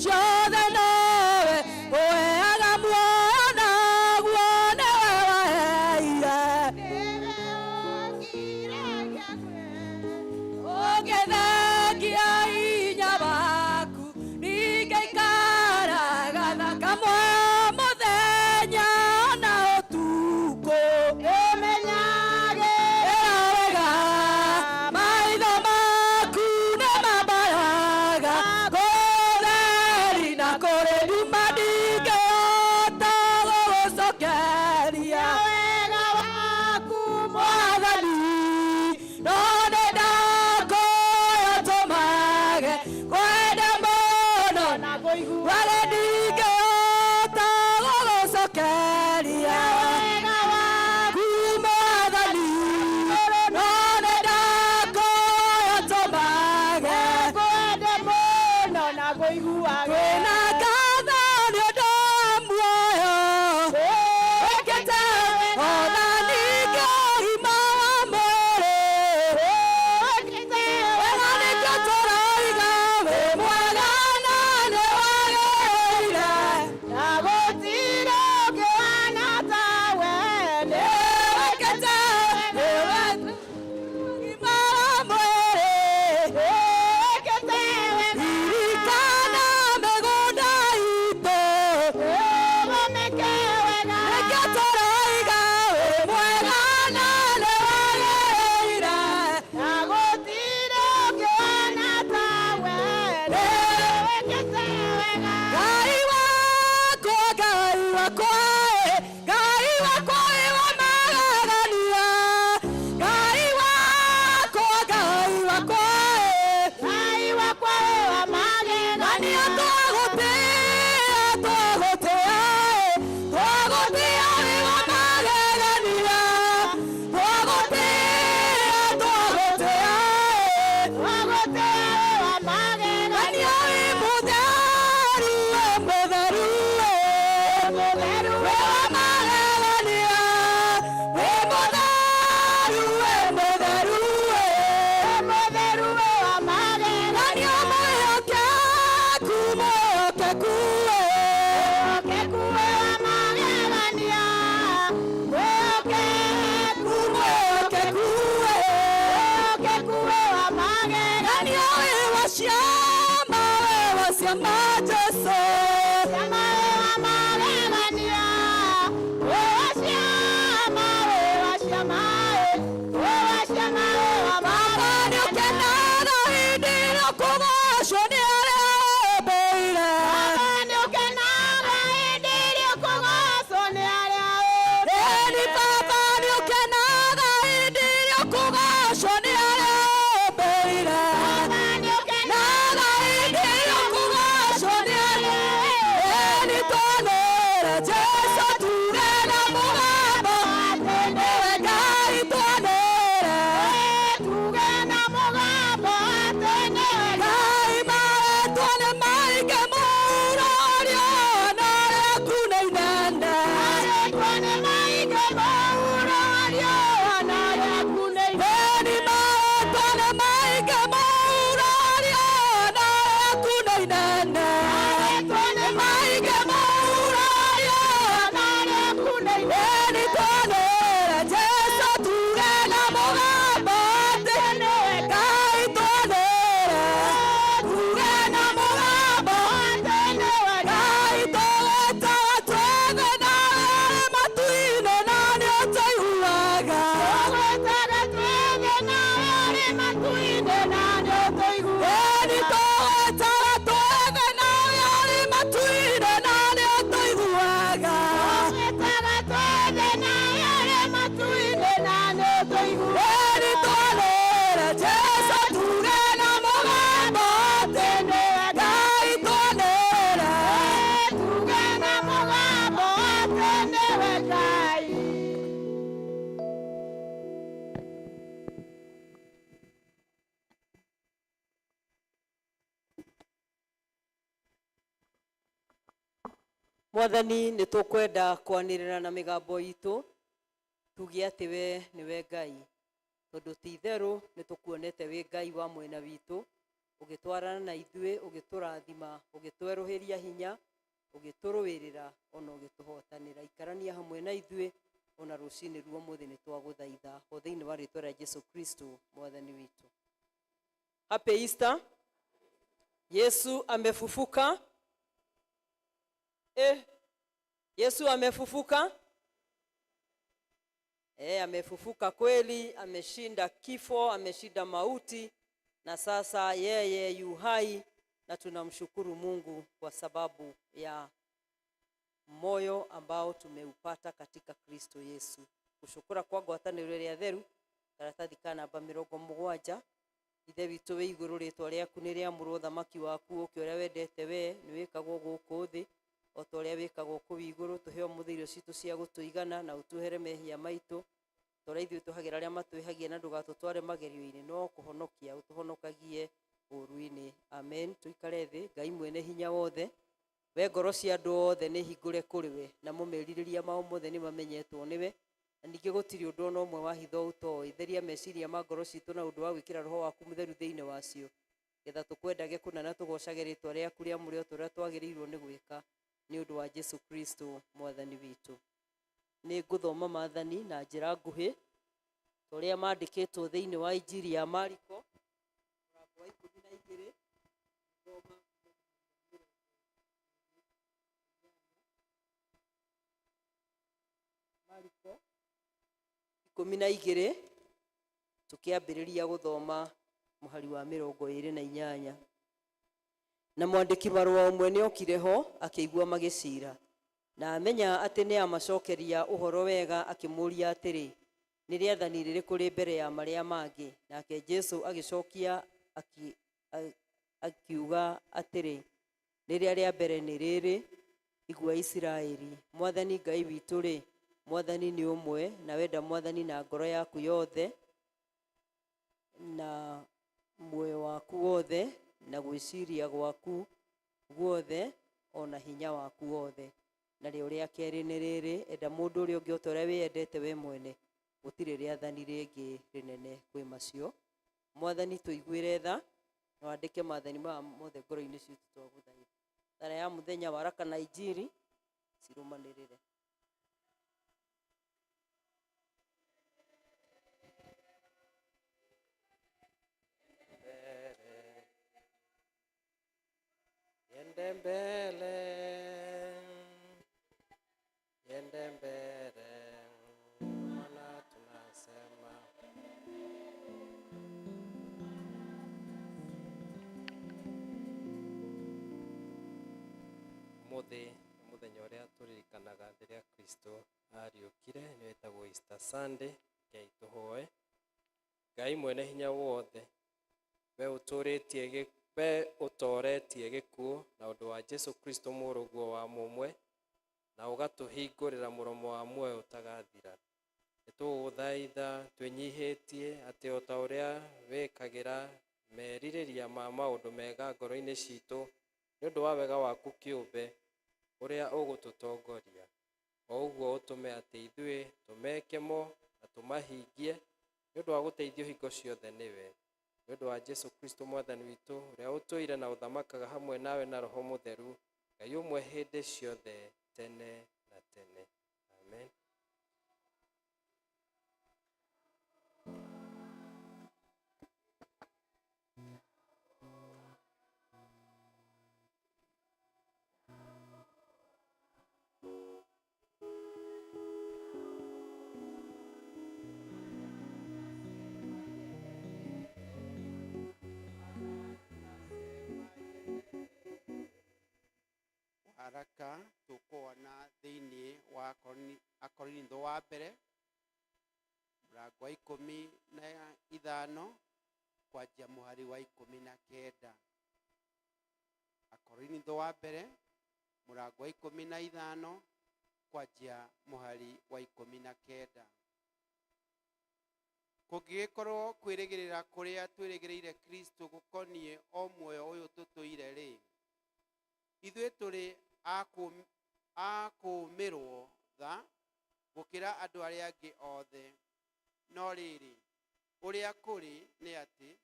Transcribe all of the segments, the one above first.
Ciothe nowe ũheaga muoyo naguo nĩwe waheire. Ũngĩthengia hinya waku ningĩ ikaraga thaka mũthenya na ũtukũ. Ĩra wega maitho maku nĩ mambaraga kũtheri na kũrĩ nduma ndingĩhota gũgũcokeria Mwathani, no nĩ ndakũhoya tũmage kwenda mũno wale ndingĩhota gũgũcokeria ku Mwathani, no nĩ ndakũhoya tũmage twĩna ngatho nĩ ũndũ wa muoyo wĩkĩte ona ningĩ ũgima wa mwĩrĩ. Wega nĩkĩo tũroiga wĩ mwega na nĩ wagĩrĩire. Wĩkĩte ũgima wa mwĩrĩ. Ririkana mĩgũnda itũ nĩkĩo tũroiga wĩ mwega na nĩ wagĩrĩire. Ngai wakwa, Ngai wakwa, Ngai wakwa wĩ wa magegania. Ngai wakwa, Ngai wakwa, Nania twagũtĩa, twagũtĩa, twagũtĩa wĩ wa magegania. Twagũtĩa, twagũtĩa, Nania wĩ mũtheru, wĩ mũtheru, wĩ wa magegania. Wĩ mũtheru, wĩ mũtheru, Nania mwĩhokeku, mwĩhokeku, mwĩhokeku, Nania wĩ wa ciama, wĩ wa ciama Jesũ. Baba nĩ ũkenaga hĩndĩ ĩrĩa ũkũgocwo nĩ arĩa ũmbĩire. Ĩni Baba nĩ ũkenaga hĩndĩ ĩrĩa ũkũgocwo nĩ arĩa ũmbĩire. Naga hĩndĩ ĩrĩa ũkũgocwo nĩ arĩa. Ĩni twanĩre Jesũ tuge na mũgambo nĩwe Ngai twanĩre. Ngai marĩtwa nĩ maingĩ mũno rĩona rĩaku nĩ inene. Ĩni marĩtwa nĩ maingĩ mũno rĩona rĩaku nĩ inene. Nĩ maingĩ mũno rĩona. Ĩni twanĩre Jesũ tuge na mũgambo atĩ nĩwe Ngai twanĩre tuge na mũgambo Ngai tũgwĩtaga twĩthĩ nawe matu-inĩ na nĩ ũtũiguaga. Ĩni tũgwĩtaga twĩthĩ nawe ũrĩ matu-inĩ na nĩ ũtũiguaga. Ĩni twanĩre Jesũ tuge na mũgambo atĩ nĩwe Ngai twanĩre. Tuge na mũgambo atĩ nĩwe Ngai. Mwathani, nĩ tũkwenda kwanĩrĩra na mĩgambo itũ tuge atĩ we nĩwe Ngai, tondũ ti itherũ nĩ tũkuonete wĩ Ngai wa mwena witũ, ũgĩtwarana na ithuĩ, ũgĩtũrathima. Ũgĩtũrathima, ũgĩtwerũhĩria hinya, ũgĩtũrũĩrĩra ona ũgĩtũhotanĩra. Ikarania hamwe na ithuĩ ona rũcinĩ ruo mũthĩ, nĩ twagũthaitha o thĩinĩ wa rĩtwa rĩa Jesu Kristo Mwathani witũ. Happy Easter. Yesu amefufuka. Yesu amefufuka. Amefufuka kweli, ameshinda kifo, ameshinda mauti na sasa yeye yu hai, na tunamshukuru Mungu kwa sababu ya moyo ambao tumeupata katika Kristo Yesu. Gucukura kwa ngwatanĩro ĩrĩa theru, karatathi ka namba 70. Ithe witũ wĩ igũrũ, rĩtwa rĩaku nĩ rĩamũrwo, thamaki waku ũke, ũrĩa wendete we nĩ wĩkagwo gũkũ thĩ o ta ũrĩa wĩkagwo kũu igũrũ. Tũhe ũmũthĩ irio citũ cia gũtũigana, na ũtuohere mehia maitũ ta ũrĩa ithuĩ tũhagĩra arĩa matwĩhagia, na ndũgatũtware magerio-inĩ, no kũhonokia ũtũhonokagie ũũru-inĩ. Amen. Tũikare thĩ. Ngai mwene hinya wothe, we ngoro cia andũ othe nĩ hingũre kũrĩ we, namo merirĩria mao mothe nĩ mamenyetwo nĩwe, na ningĩ gũtirĩ ũndũ ona ũmwe wa hitho ũtoĩ. Theria meciria ma ngoro citũ na ũndũ wa gwĩkĩra Roho waku Mũtheru thĩinĩ wacio, getha tũkwendage kũna na tũgocage rĩtwa rĩaku rĩamũre o ta ũrĩa twagĩrĩirwo nĩ gwĩka, nĩ ũndũ wa Jesu Kristo Mwathani witũ. Nĩ ngũthoma maathani na njĩra nguhĩ ta ũrĩa mandĩkĩtwo thĩinĩ wa Injiri ya Mariko, mũrango wa 12, thoma. Mariko 12, tũkĩambĩrĩria gũthoma mũhari wa 28. Na mwandĩki marũa ũmwe nĩokire ho, akĩigua magĩcira, na amenya atĩ nĩ amacokeria ũhoro wega, akĩmũũria atĩrĩ, "Nĩ rĩathani rĩrĩkũ rĩ mbere ya marĩa mangĩ?" Nake Jesu agĩcokia akiuga atĩrĩ, "Rĩrĩa rĩa mbere nĩ rĩrĩ, 'Igua Isiraeli, Mwathani Ngai witũ rĩ, Mwathani nĩ ũmwe, na wenda Mwathani na ngoro yaku yothe na muoyo waku wothe na gwĩciria gwaku guothe ona hinya waku wothe.' Narĩo rĩa kerĩ nĩ rĩrĩ, 'Enda mũndũ ũrĩa ũngĩ o ta ũrĩa wĩyendete we mwene.' Gũtirĩ rĩathani rĩngĩ rĩnene kwĩ macio." Mwathani, tũiguĩre tha na wandĩke maathani maya mothe ngoro-inĩ citũ, twagũthaitha. Thara ya mũthenya, waraka na Injiri cirũmanĩrĩre. Mbele. Yende mbele. Yende mbele. Maana tunasema. Ũmũthĩ nĩ mũthenya ũrĩa tũririkanaga rĩrĩa Kristo ariũkire, nĩ wĩtagwo Easter Sunday. Ngai tũhoe. Ngai mwene hinya wothe, we ũtoretie gĩkuũ na ũndũ wa Jesu Kristo mũrũguo wa mũmwe, na ũgatũhingũrĩra mũromo wa muoyo ũtagathira, nĩtũgũgũthaitha twĩnyihĩtie atĩ o ta ũrĩa wĩkagĩra merirĩria ma maũndũ mega ngoro-inĩ citũ nĩ ũndũ wa wega waku kĩũmbe ũrĩa ũgũtũtongoria, o ũguo ũtũme atĩ ithuĩ tũmeke mo na tũmahingie nĩ ũndũ wa gũteithio hingo ciothe nĩwe, nĩ ũndũ wa Jesu Kristo Mwathani witũ, ũrĩa ũtũire na ũthamakaga hamwe nawe na Roho Mũtheru, Ngai ũmwe, hĩndĩ ciothe tene na tene. Amen. Waraka tũkuona thĩinĩ wa Akorintho wa mbere, mũrango wa 15, kwanjia mũhari wa 19. Akorintho wa mbere, mũrango wa 15, kwanjia mũhari wa 19. Kũngĩgĩkorwo kwĩrĩgĩrĩra kũrĩa twĩrĩgĩrĩire Kristo gũkoniĩ o muoyo ũyũ tũtũire rĩ, ithuĩ tũrĩ a kũũmĩrwo tha gũkĩra andũ arĩa angĩ othe. No rĩrĩ, ũrĩa kũrĩ nĩ atĩ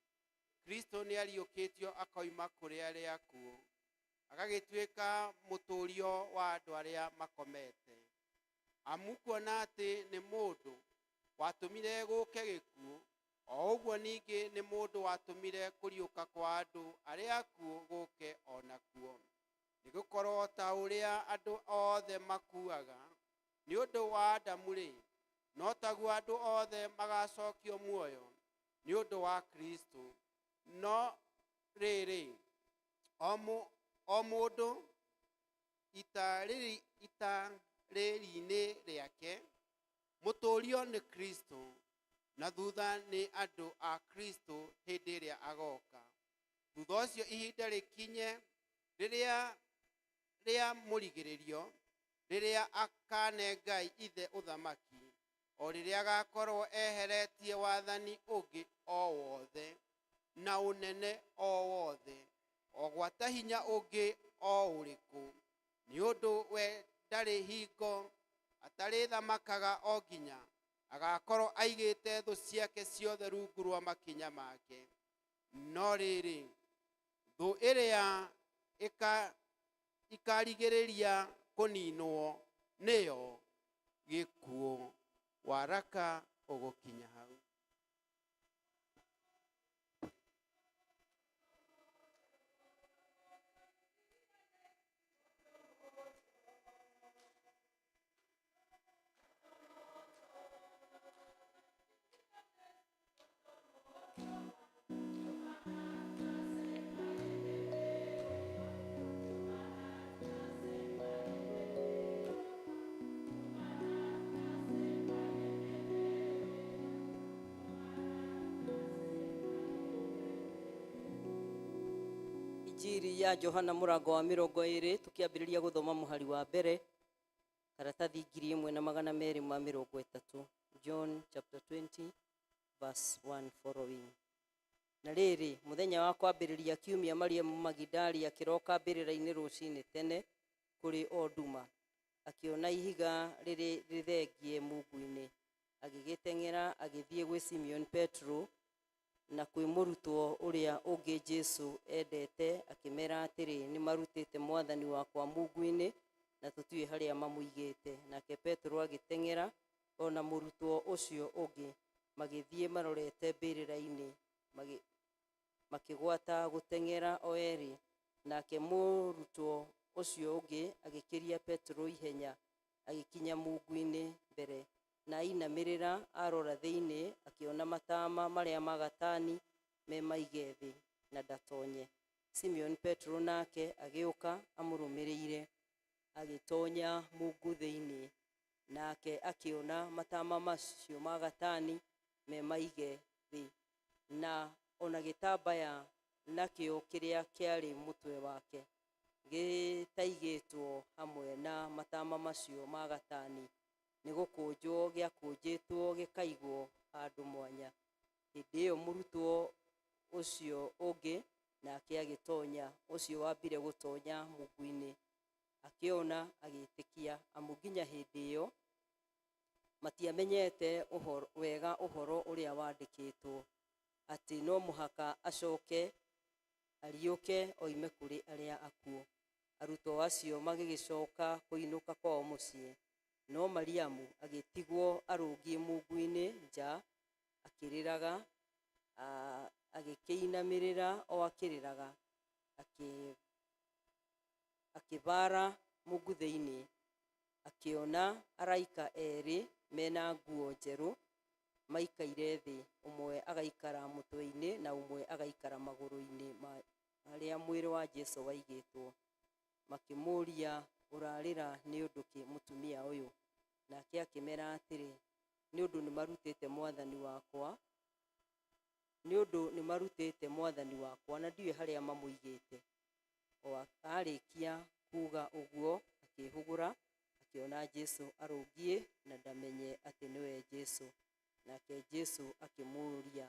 Kristo nĩariũkĩtio akoima kũrĩ arĩa akuũ. Agagĩtuĩka mũtũũrio wa andũ arĩa makomete. Amu kuona atĩ nĩ mũndũ watũmire gũke gĩkuũ, o ũguo ningĩ nĩ mũndũ watũmire kũriũka kwa andũ arĩa akuũ gũke o nakuo. Nĩgũkorwo ta ũrĩa andũ othe makuaga nĩ ũndũ wa Adamu-rĩ, no taguo andũ othe magacokio muoyo nĩ ũndũ wa Kristo. No rĩrĩ, o mũndũ itarĩri-inĩ rĩake, mũtũũrio nĩ Kristo, na thutha nĩ andũ a Kristo hĩndĩ ĩrĩa agoka. Thutha ũcio ihinda rĩkinye rĩrĩa rĩa mũrigĩrĩrio, rĩrĩa akane Ngai Ithe ũthamaki, o rĩrĩa agakorwo eheretie wathani ũngĩ o wothe na ũnene o wothe, o gwata hinya ũngĩ o ũrĩkũ, nĩ ũndũ we ndarĩ hingo atarĩthamakaga o nginya agakorwo aigĩte thũ ciake ciothe rungu rwa makinya make. No rĩrĩ, thũ ĩrĩa ĩkarigĩrĩria kũninwo nĩyo gĩkuũ. Waraka ũgũkinya hau. Injiri ya Johana mũrango wa 20, tũkĩambĩrĩria gũthoma mũhari wa mbere, karatathi 1230, John chapter 20 verse 1 following. Na rĩrĩ, mũthenya wa kwambĩrĩria kiumia, Mariamu Magidali akĩroka mbĩrĩra-inĩ rũcinĩ tene kũrĩ o nduma, akĩona ihiga rĩrĩ rĩthengie mungu-inĩ. Agĩgĩteng'era agĩthiĩ gwĩ Simeon Petro na kwĩ mũrutwo ũrĩa ũngĩ Jesũ endete, akĩmera atĩrĩ, nĩmarutĩte Mwathani wakwa mungu-inĩ, na tũtiũĩ harĩa mamũigĩte. Nake Petro agĩteng'era ona mũrutwo ũcio ũngĩ, magĩthiĩ marorete mbĩrĩra-inĩ, makĩgwata gũteng'era o erĩ. Nake mũrutwo ũcio ũngĩ agĩkĩria Petro ihenya, agĩkinya mungu-inĩ mbere, na ainamĩrĩra arora thĩinĩ, akĩona matama marĩa ma gatani me maige thĩ, na ndatonye. Simeon Petro nake agĩũka amũrũmĩrĩire, agĩtonya mungu thĩinĩ, nake akĩona matama macio ma gatani me maige thĩ, na ona gĩtambaya nakĩo kĩrĩa kĩarĩ mũtwe wake gĩtaigĩtwo hamwe na matama macio ma gatani, nĩ gũkũnjwo gĩakũnjĩtwo gĩkaigwo handũ mwanya. Hĩndĩ ĩyo mũrutwo ũcio ũngĩ nake agĩtonya, ũcio wambire gũtonya mungu-inĩ, akĩona agĩĩtĩkia, amu nginya hĩndĩ ĩyo matiamenyete wega ũhoro ũrĩa wandĩkĩtwo, atĩ no mũhaka acoke ariũke oime kũrĩ arĩa akuũ. Arutwo acio magĩgĩcoka kũinũka kwao mũciĩ, no Mariamu agĩtigwo arũngiĩ mungu-inĩ nja akĩrĩraga, agĩkĩinamĩrĩra o akĩrĩraga, akĩbaara mungu thĩinĩ, akĩona araika erĩ mena nguo njerũ maikaire thĩ, ũmwe agaikara mũtwe-inĩ na ũmwe agaikara magũrũ-inĩ harĩa mwĩrĩ wa Jesũ waigĩtwo. Makĩmũũria, ũrarĩra nĩ ũndũ kĩ mũtumia ũyũ? Nake akĩmera atĩrĩ, nĩ ũndũ nĩmarutĩte Mwathani wakwa, nĩ ũndũ nĩmarutĩte Mwathani wakwa, na ndiũĩ harĩa mamũigĩte. O arĩkia kuuga ũguo, akĩĩhũgũra, akĩona Jesũ arũngiĩ, na ndamenye atĩ nĩwe Jesũ. Nake Jesũ akĩmũũria,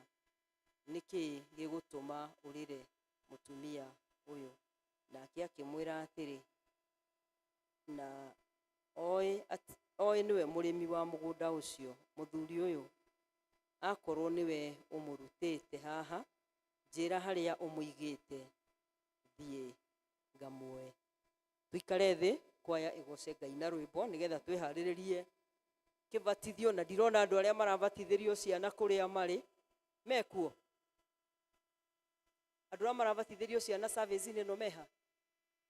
nĩ kĩĩ gĩgũtũma ũrĩre, mũtumia ũyũ? Nake akĩmwĩra atĩrĩ, na oĩ nĩwe mũrĩmi wa mũgũnda ũcio, mũthuri ũyũ, akorwo nĩwe ũmũrutĩte haha, njĩra harĩa ũmũigĩte, thiĩ ngamuoe. Tuikare thĩ, kwaya ĩgoce Ngai na rwĩmbo nĩgetha twĩharĩrĩrie kĩbatithio. Na ndirona andũ arĩa marabatithĩrio ciana kũrĩa marĩ mekuo. Andũ arĩa marabatithĩrio ciana service-inĩ ĩno meha,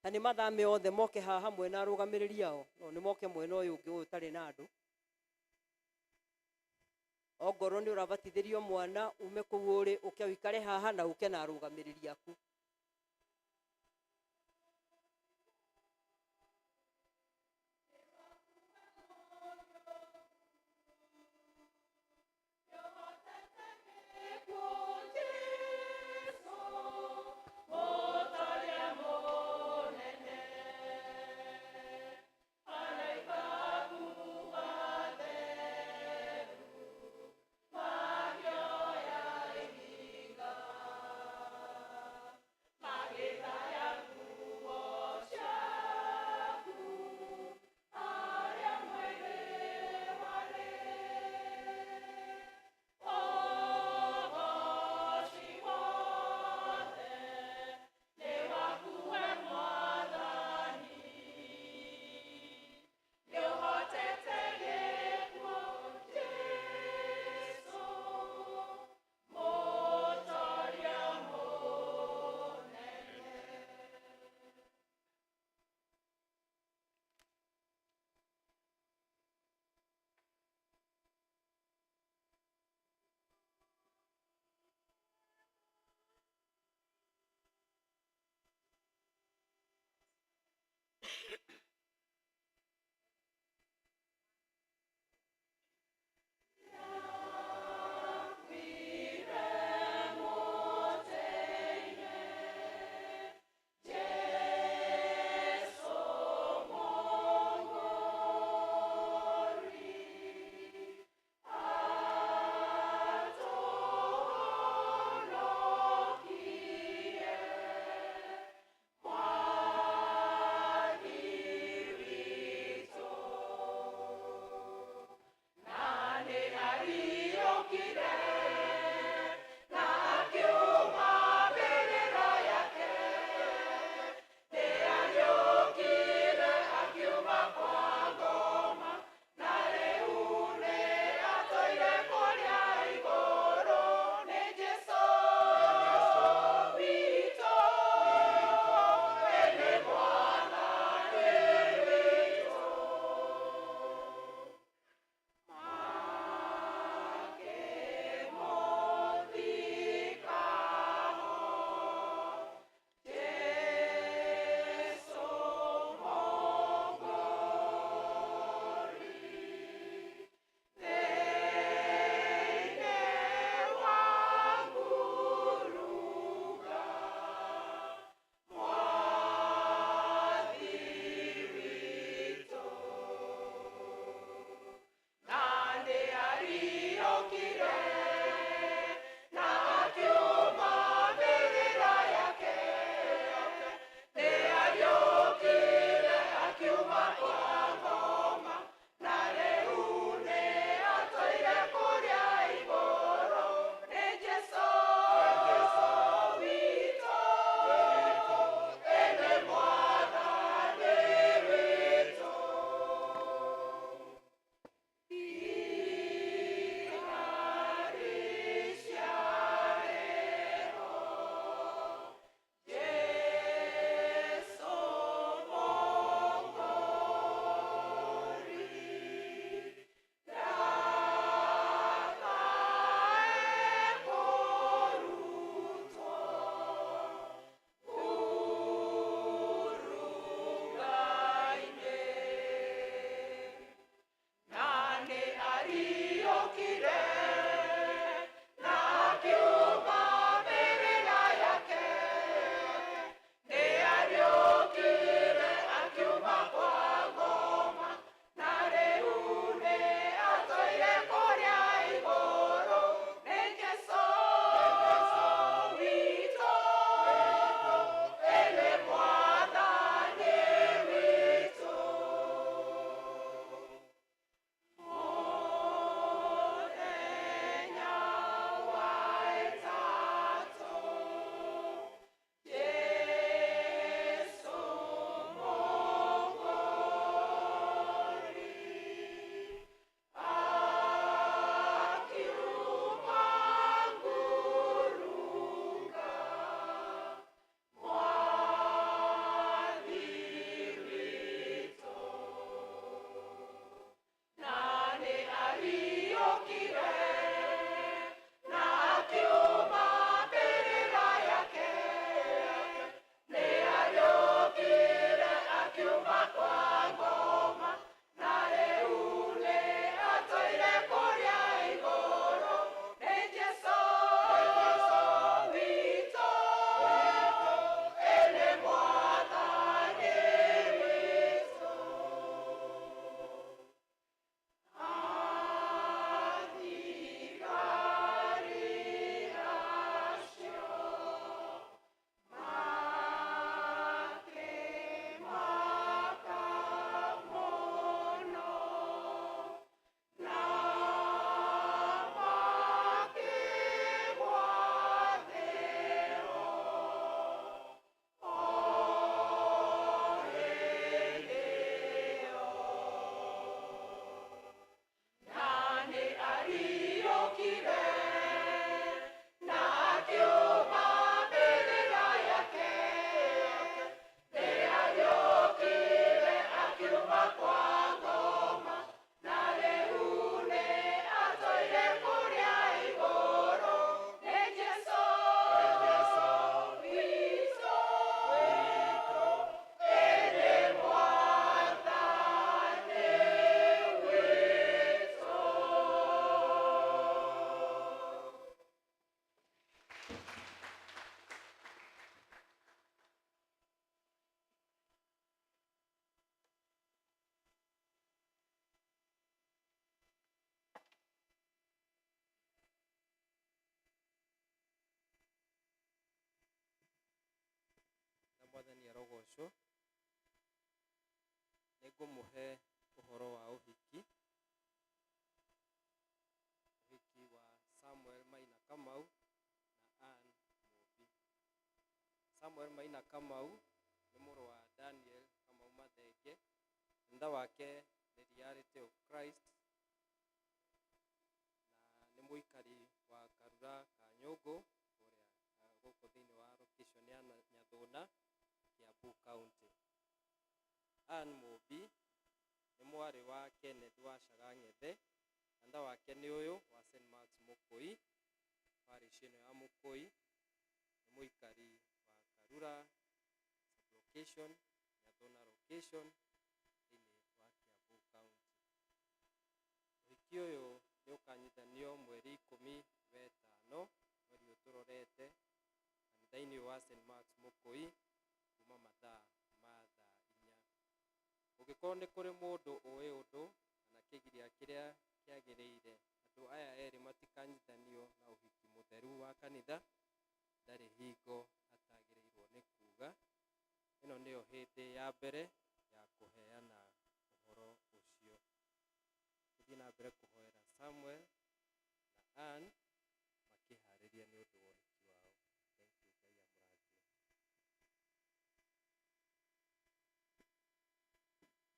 na nĩ mathame othe moke haha hamwe na arũgamĩrĩri ao. No nĩ moke mwena ũyũ ũngĩ, ũyũ ũtarĩ na andũ. Ongorwo nĩ ũrabatithĩrio mwana, ume kũu ũrĩ, ũke ũikare haha na ũke na arũgamĩrĩri aku. Na Mwathani arogocwo. Nĩngũmũhe ũhoro wa ũhiki, ũhiki wa Samuel Maina Kamau na Ann Mũmbi. Samuel Maina Kamau nĩ mũrũ wa Daniel Kamau Mathenge. Kanitha wake nĩ Reality of Christ na nĩ mũikari wa Karura Kanyũngũ kũrĩa gũkũ thĩinĩ wa location ya Nyathũna, Kiambu County. Ann Mũmbi nĩ mwarĩ wa Kenneth Wacaga Ng'ethe. Kanitha wake nĩ ũyũ wa St Mark's Mũkũi, parish ĩno ya Mũkũi. Nĩ mũikari wa Karura sub-location, Nyathũna location thĩinĩ wa Kiambu County. Ũhiki ũyũ nĩ ũkanyithanio mweri 15 mweri ũyũ tũrorete kanitha-inĩ wa St Mark's Mũkũi kuma mathaa ma thaa 4. Ũngĩkorwo nĩ kũrĩ mũndũ ũĩ ũndũ kana kĩgiria kĩrĩa kĩagĩrĩire andũ aya erĩ matikanyithanio na ũhiki mũtheru wa kanitha, ndarĩ hingo atagĩrĩirwo nĩ kuga. Ĩno nĩyo hĩndĩ ya mbere ya kũheana ũhoro ũcio. Tũthiĩ na mbere kũhoera Samuel na Ann makĩharĩria nĩ ũndũ wa ũhiki wao. Thank you.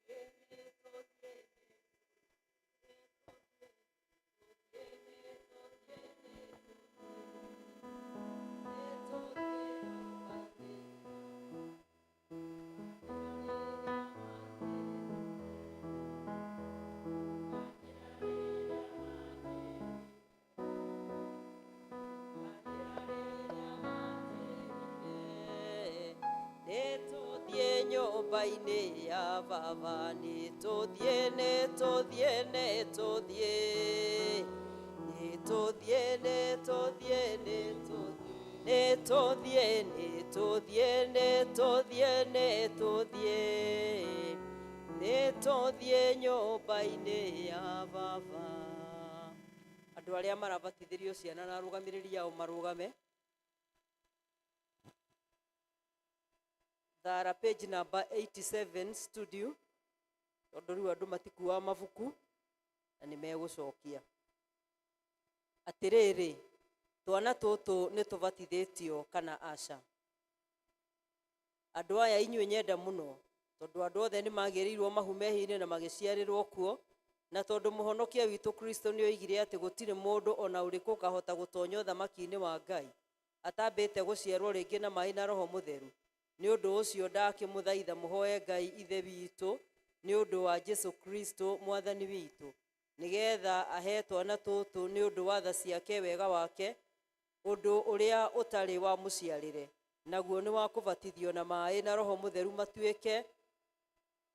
Ngai amũrathime. Nĩtũthiĩ nyũmba-inĩ ya baba, nĩtũthiĩ, nĩtũthiĩ, nĩtũthiĩ, nĩtũthiĩ, nĩtũthiĩ, nĩtũthiĩ, nĩtũthiĩ, nĩtũthiĩ, nĩtũthiĩ, nĩtũthiĩ nyũmba-inĩ ya baba. Andũ arĩa marabatithĩrio ciana na arũgamĩrĩri ao marũgame. Thara page number 87 studio, tondũ rĩu andũ matikuaga mabuku. Na nĩ megũcokia. Atĩrĩrĩ, twana tũtũ nĩ tũbatithĩtio kana aca? Andũ aya inyuĩ nyenda mũno, tondũ andũ othe nĩ magĩrĩirwo mahu mehia-inĩ na magĩciarĩrwo kuo, na tondũ Mũhonokia witũ Kristo nĩ oigire atĩ gũtirĩ mũndũ o na ũrĩkũ ũkahota gũtonya ũthamaki-inĩ wa Ngai atambĩte gũciarwo rĩngĩ na maĩ na Roho Mũtheru, nĩ ũndũ ũcio ndakĩmũthaitha mũhoe Ngai Ithe witũ nĩ ũndũ wa Jesu Kristo Mwathani witũ, nĩgetha ahe twana tũtũ nĩ ũndũ wa tha ciake wega wake, ũndũ ũrĩa ũtarĩ wa mũciarĩre, naguo nĩ wa kũbatithio na maĩ na Roho Mũtheru, matuĩke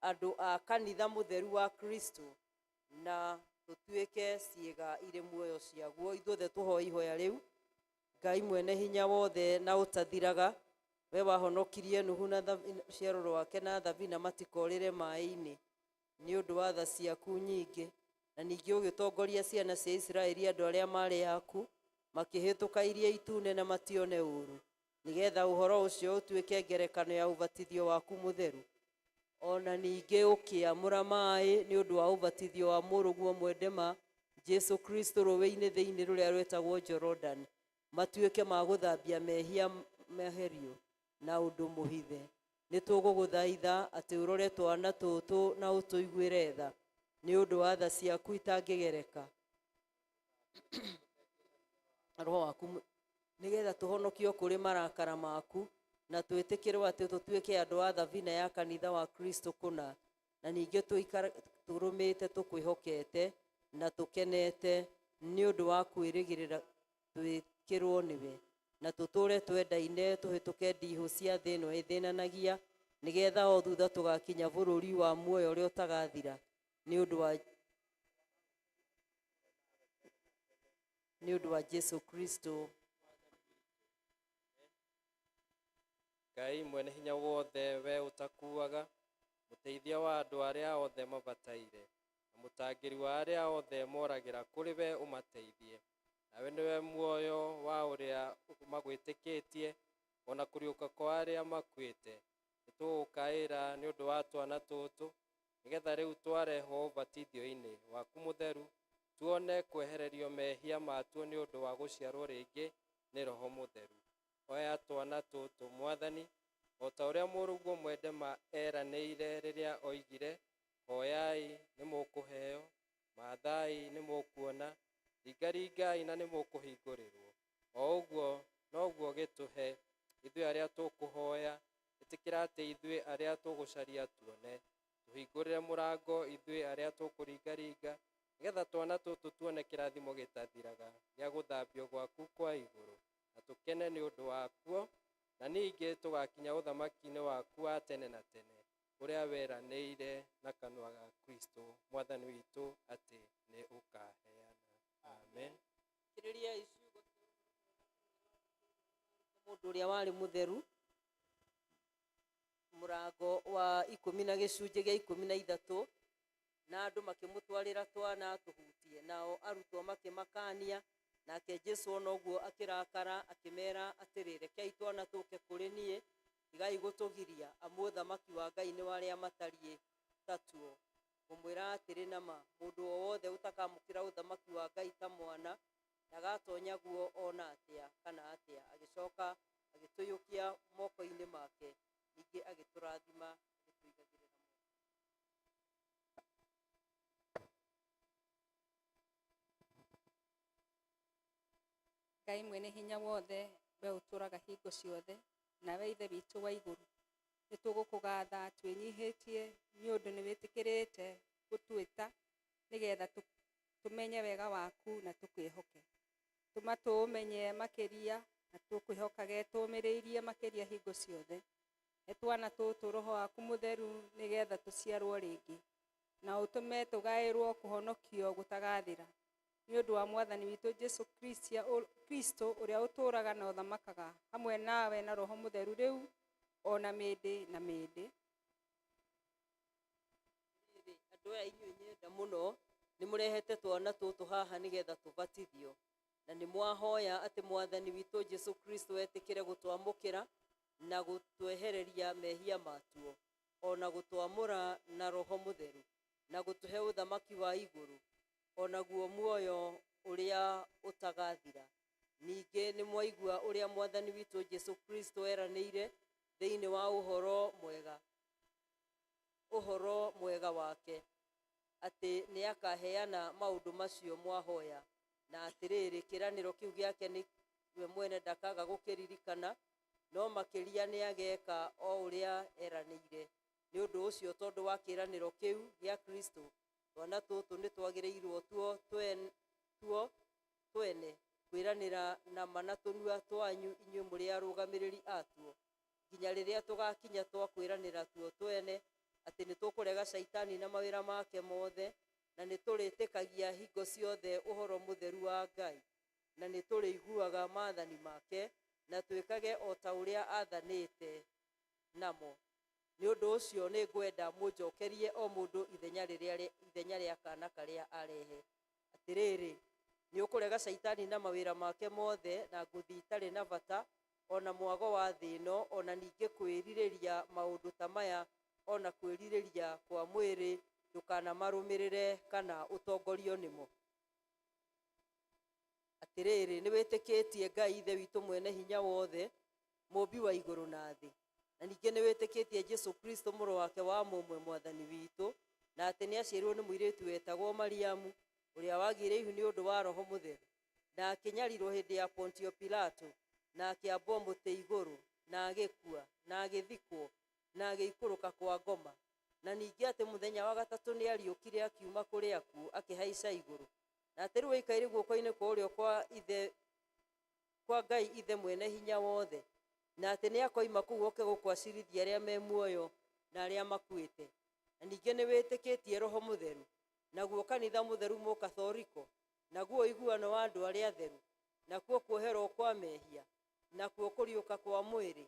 andũ a kanitha mũtheru wa Kristo na tũtuĩke ciĩga irĩ muoyo ciaguo. Ithuothe tũhoe ihoya rĩu. Ngai mwene hinya wothe na ũtathiraga, we wahonokirie Nuhu na rũciaro rwake na thabina matikorĩre maĩ-inĩ nĩ ũndũ wa tha ciaku nyingĩ, na ningĩ ũgĩtongoria ciana cia Isiraeli, andũ arĩa maarĩ aku, makĩhĩtũka Iria Itune na matione ũũru, nĩgetha ũhoro ũcio ũtuĩke ngerekano ya ũbatithio waku mũtheru, ona ningĩ ũkĩamũra maĩ nĩ ũndũ wa ũbatithio wa mũrũguo mwendema Jesu Kristo rũĩ-inĩ thĩinĩ rũrĩa rwĩtagwo Jorodani, matuĩke ma gũthambia mehia meherio na ũndũ mũhithe. Nĩ tũgũgũthaitha atĩ ũrore twana tũtũ na ũtũiguĩre tha nĩ ũndũ wa tha ciaku itangĩgereka roho waku, nĩgetha tũhonokio kũrĩ marakara maku na twĩtĩkĩrwo atĩ tũtuĩke andũ a thabina ya kanitha wa Kristo kũna, na ningĩ tũikare tũrũmĩte tũkwĩhokete na tũkenete nĩ ũndũ wa kwĩrĩgĩrĩra twĩkĩrwo nĩwe, na tũtũre twendaine tũhĩtũke ndihũ cia thĩ ĩno ĩthĩnanagia, nĩgetha o thutha tũgakinya bũrũri wa muoyo ũrĩa ũtagathira, nĩ ũndũ wa Jesu Kristo. Ngai mwene hinya wothe, we ũtakuaga, mũteithia wa andũ arĩa othe mabataire na mũtangĩri wa arĩa othe moragĩra kũrĩ we ũmateithie, nawe nĩwe muoyo wa ũrĩa magwĩtĩkĩtie ona kũriũka kwa arĩa makuĩte, nĩtũgũkaĩra nĩ ũndũ wa twana tũtũ, nĩgetha rĩu twarehwo ũbatithio-inĩ waku mũtheru tuone kwehererio mehia matuo nĩ ũndũ wa gũciarwo rĩngĩ nĩ Roho Mũtheru. Oya twana tũtũ, Mwathani, o ta ũrĩa mũrũguo mwendema eranĩire rĩrĩa oigire, "Hoyai nĩ mũkũheo, mathai nĩ mũkuona, ringaringai na nĩ mũkũhingũrĩrwo." O ũguo noguo gĩtũhe ithuĩ arĩa tũkũhoya. Ĩtĩkĩra atĩ ithuĩ arĩa tũgũcaria tuone, tũhingũrĩre mũrango ithuĩ arĩa tũkũringaringa, nĩgetha twana tũtũ tuone kĩrathimo gĩtathiraga gĩa gũthambio gwaku kwa igũrũ na tũkene nĩ ũndũ wakuo, na ningĩ tũgakinya ũthamaki-inĩ waku wa tene na tene ũrĩa weranĩire na kanua ga Kristo Mwathani witũ atĩ nĩ ũkaheana. Amen. Kirĩria ciugo mũndũ ũrĩa warĩ mũtheru, mũrango wa 10 na gĩcunjĩ gĩa 13. Na andũ makĩmũtwarĩra twana tũhutie, nao arutwo makĩmakania. Nake Jesu ona ũguo akĩrakara, akĩmera atĩrĩ, "Rekei twana tũke kũrĩ niĩ, tigai gũtũgiria, amu ũthamaki wa Ngai nĩ wa arĩa matariĩ tatuo. Ngũmwĩra atĩrĩ na ma, mũndũ o wothe ũtakamũkĩra ũthamaki wa Ngai ta mwana ndagatonya guo ona atĩa kana atĩa." Agĩcoka agĩtũiyũkia moko-inĩ make, ningĩ agĩtũrathima agĩtũigagĩrĩra moko. Ngai mwene hinya wothe, we ũtũraga hingo ciothe, nawe Ithe witũ wa igũrũ, nĩ tũgũkũgatha twĩnyihĩtie nĩ ũndũ nĩ wĩtĩkĩrĩte gũtwĩta nĩgetha tũmenye wega waku na tũkwĩhoke. Tũma tũũmenye makĩria na tũkwĩhokage tũũmĩrĩirie makĩria hingo ciothe. He twana tũtũ Roho waku Mũtheru nĩgetha tũciarwo rĩngĩ, na ũtũme tũgaĩrwo kũhonokio gũtagathira, nĩ ũndũ wa Mwathani witũ Jesu Kristo, ũrĩa ũtũũraga na ũthamakaga hamwe nawe na Roho Mũtheru, rĩu ona mĩndĩ na mĩndĩ. Rĩrĩ, andũ aya inyuĩ nyenda mũno, nĩ mũrehete twana tũtũ haha nĩgetha tũbatithio, na nĩ mwahoya atĩ Mwathani witũ Jesu Kristo etĩkĩre gũtwamũkĩra na gũtwehereria mehia matuo, ona gũtwamũra na Roho Mũtheru, na gũtũhe ũthamaki wa igũrũ. o naguo muoyo ũrĩa ũtagathira. Ningĩ nĩ mwaigua ũrĩa Mwathani witũ Jesu Kristo eranĩire thĩinĩ wa ũhoro mwega wake, atĩ nĩ akaheana maũndũ macio mwahoya. Na atĩrĩrĩ, kĩĩranĩro kĩu gĩake nĩ we mwene ndakaga gũkĩririkana, no makĩria nĩ ageeka o ũrĩa eranĩire. Nĩ ũndũ ũcio, tondũ wa kĩĩranĩro kĩu gĩa Kristo, twana tũtũ nĩ twagĩrĩirwo tuo twene kwĩranĩra na ma na tũnua twanyu inyuĩ mũrĩ arũgamĩrĩri atuo, nginya rĩrĩa tũgakinya twa kwĩranĩra tuo twene atĩ nĩ tũkũrega Caitani na mawĩra make mothe, na nĩ tũrĩtĩkagia hingo ciothe ũhoro mũtheru wa Ngai, na nĩ tũrĩiguaga maathani make, na twĩkage o ta ũrĩa aathanĩte namo. Nĩ ũndũ ũcio nĩ ngwenda mũnjokerie o mũndũ ithenya rĩa kana karĩa arehe. Atĩrĩrĩ, nĩ ũkũrega Caitani na mawĩra make mothe, na ngũthi itarĩ na bata, o na mwago wa thĩ ĩno, o na ningĩ kwĩrirĩria maũndũ ta maya, o na kwĩrirĩria kwa mwĩrĩ, ndũkanamarũmĩrĩre kana ũtongorio nĩmo. Atĩrĩrĩ, nĩ wĩtĩkĩtie Ngai Ithe witũ mwene hinya wothe, mũũmbi wa igũrũ na thĩ, na ningĩ nĩ wĩtĩkĩtie Jesu Kristo mũrũ wake wa mũmwe Mwathani witũ, na atĩ nĩ aciarirwo nĩ mũirĩtu wetagwo Mariamu, ũrĩa wagĩire ihu nĩ ũndũ wa Roho Mũtheru, na akĩnyarirwo hĩndĩ ya Pontio Pilato, na akĩambwo mũtĩ igũrũ, na agĩkua, na agĩthikwo, na agĩikũrũka kwa ngoma, na ningĩ atĩ mũthenya wa gatatũ nĩ ariũkire akiuma kũrĩ akuũ akĩhaica igũrũ, na atĩ rĩu aikaire guoko-inĩ kwa ũrĩo kwa ithe kwa Ngai Ithe mwene hinya wothe, na atĩ nĩ akoima kũu oke gũkũ acirithia arĩa me muoyo na arĩa makuĩte. Na ningĩ nĩ wĩtĩkĩtie Roho Mũtheru, naguo kanitha mũtheru mũkathoriko, naguo ũiguano wa andũ arĩa atheru, nakuo kuoherwo kwa mehia, nakuo kũriũka kwa mwĩrĩ,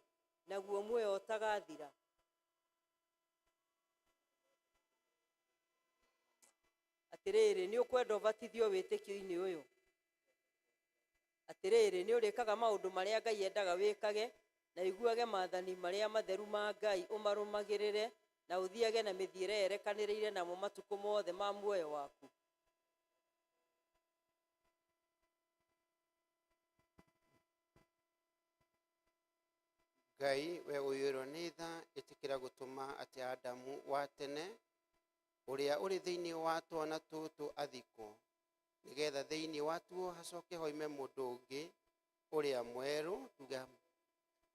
naguo muoyo ũtagathira. Atĩrĩrĩ, nĩ ũkwenda ũbatithio wĩtĩkio-inĩ ũyũ? Atĩrĩrĩ, nĩ ũrĩkaga maũndũ marĩa Ngai endaga wĩkage, na ũiguage maathani marĩa matheru ma Ngai ũmarũmagĩrĩre, na ũthiage na mĩthiĩre yerekanĩrĩire namo matukũ mothe ma muoyo waku. Ngai we ũiyũirwo nĩ tha, ĩtĩkĩra gũtũma atĩ Adamu wa tene ũrĩa ũrĩ thĩinĩ wa twana tũtũ athikwo, nĩgetha thĩinĩ watuo hacoke hoime mũndũ ũngĩ ũrĩa mwerũ. Tuge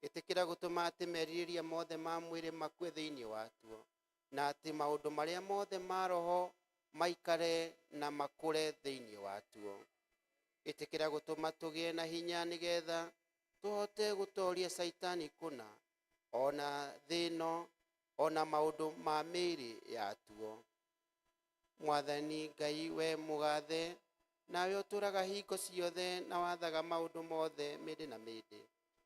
ĩtĩkĩra gũtũma atĩ merirĩria mothe ma mwĩrĩ makue thĩinĩ watuo, na atĩ maũndũ marĩa mothe ma roho maikare na makũre thĩinĩ watuo. Ĩtĩkĩra gũtũma tũgĩe na hinya nĩgetha tũhote gũtoria Caitani kũna, ona thĩ ĩno, ona maũndũ ma mĩĩrĩ yatuo. Mwathani Ngai we mũgathe, nawe ũtũraga hingo ciothe na wathaga maũndũ mothe mĩndĩ na mĩndĩ,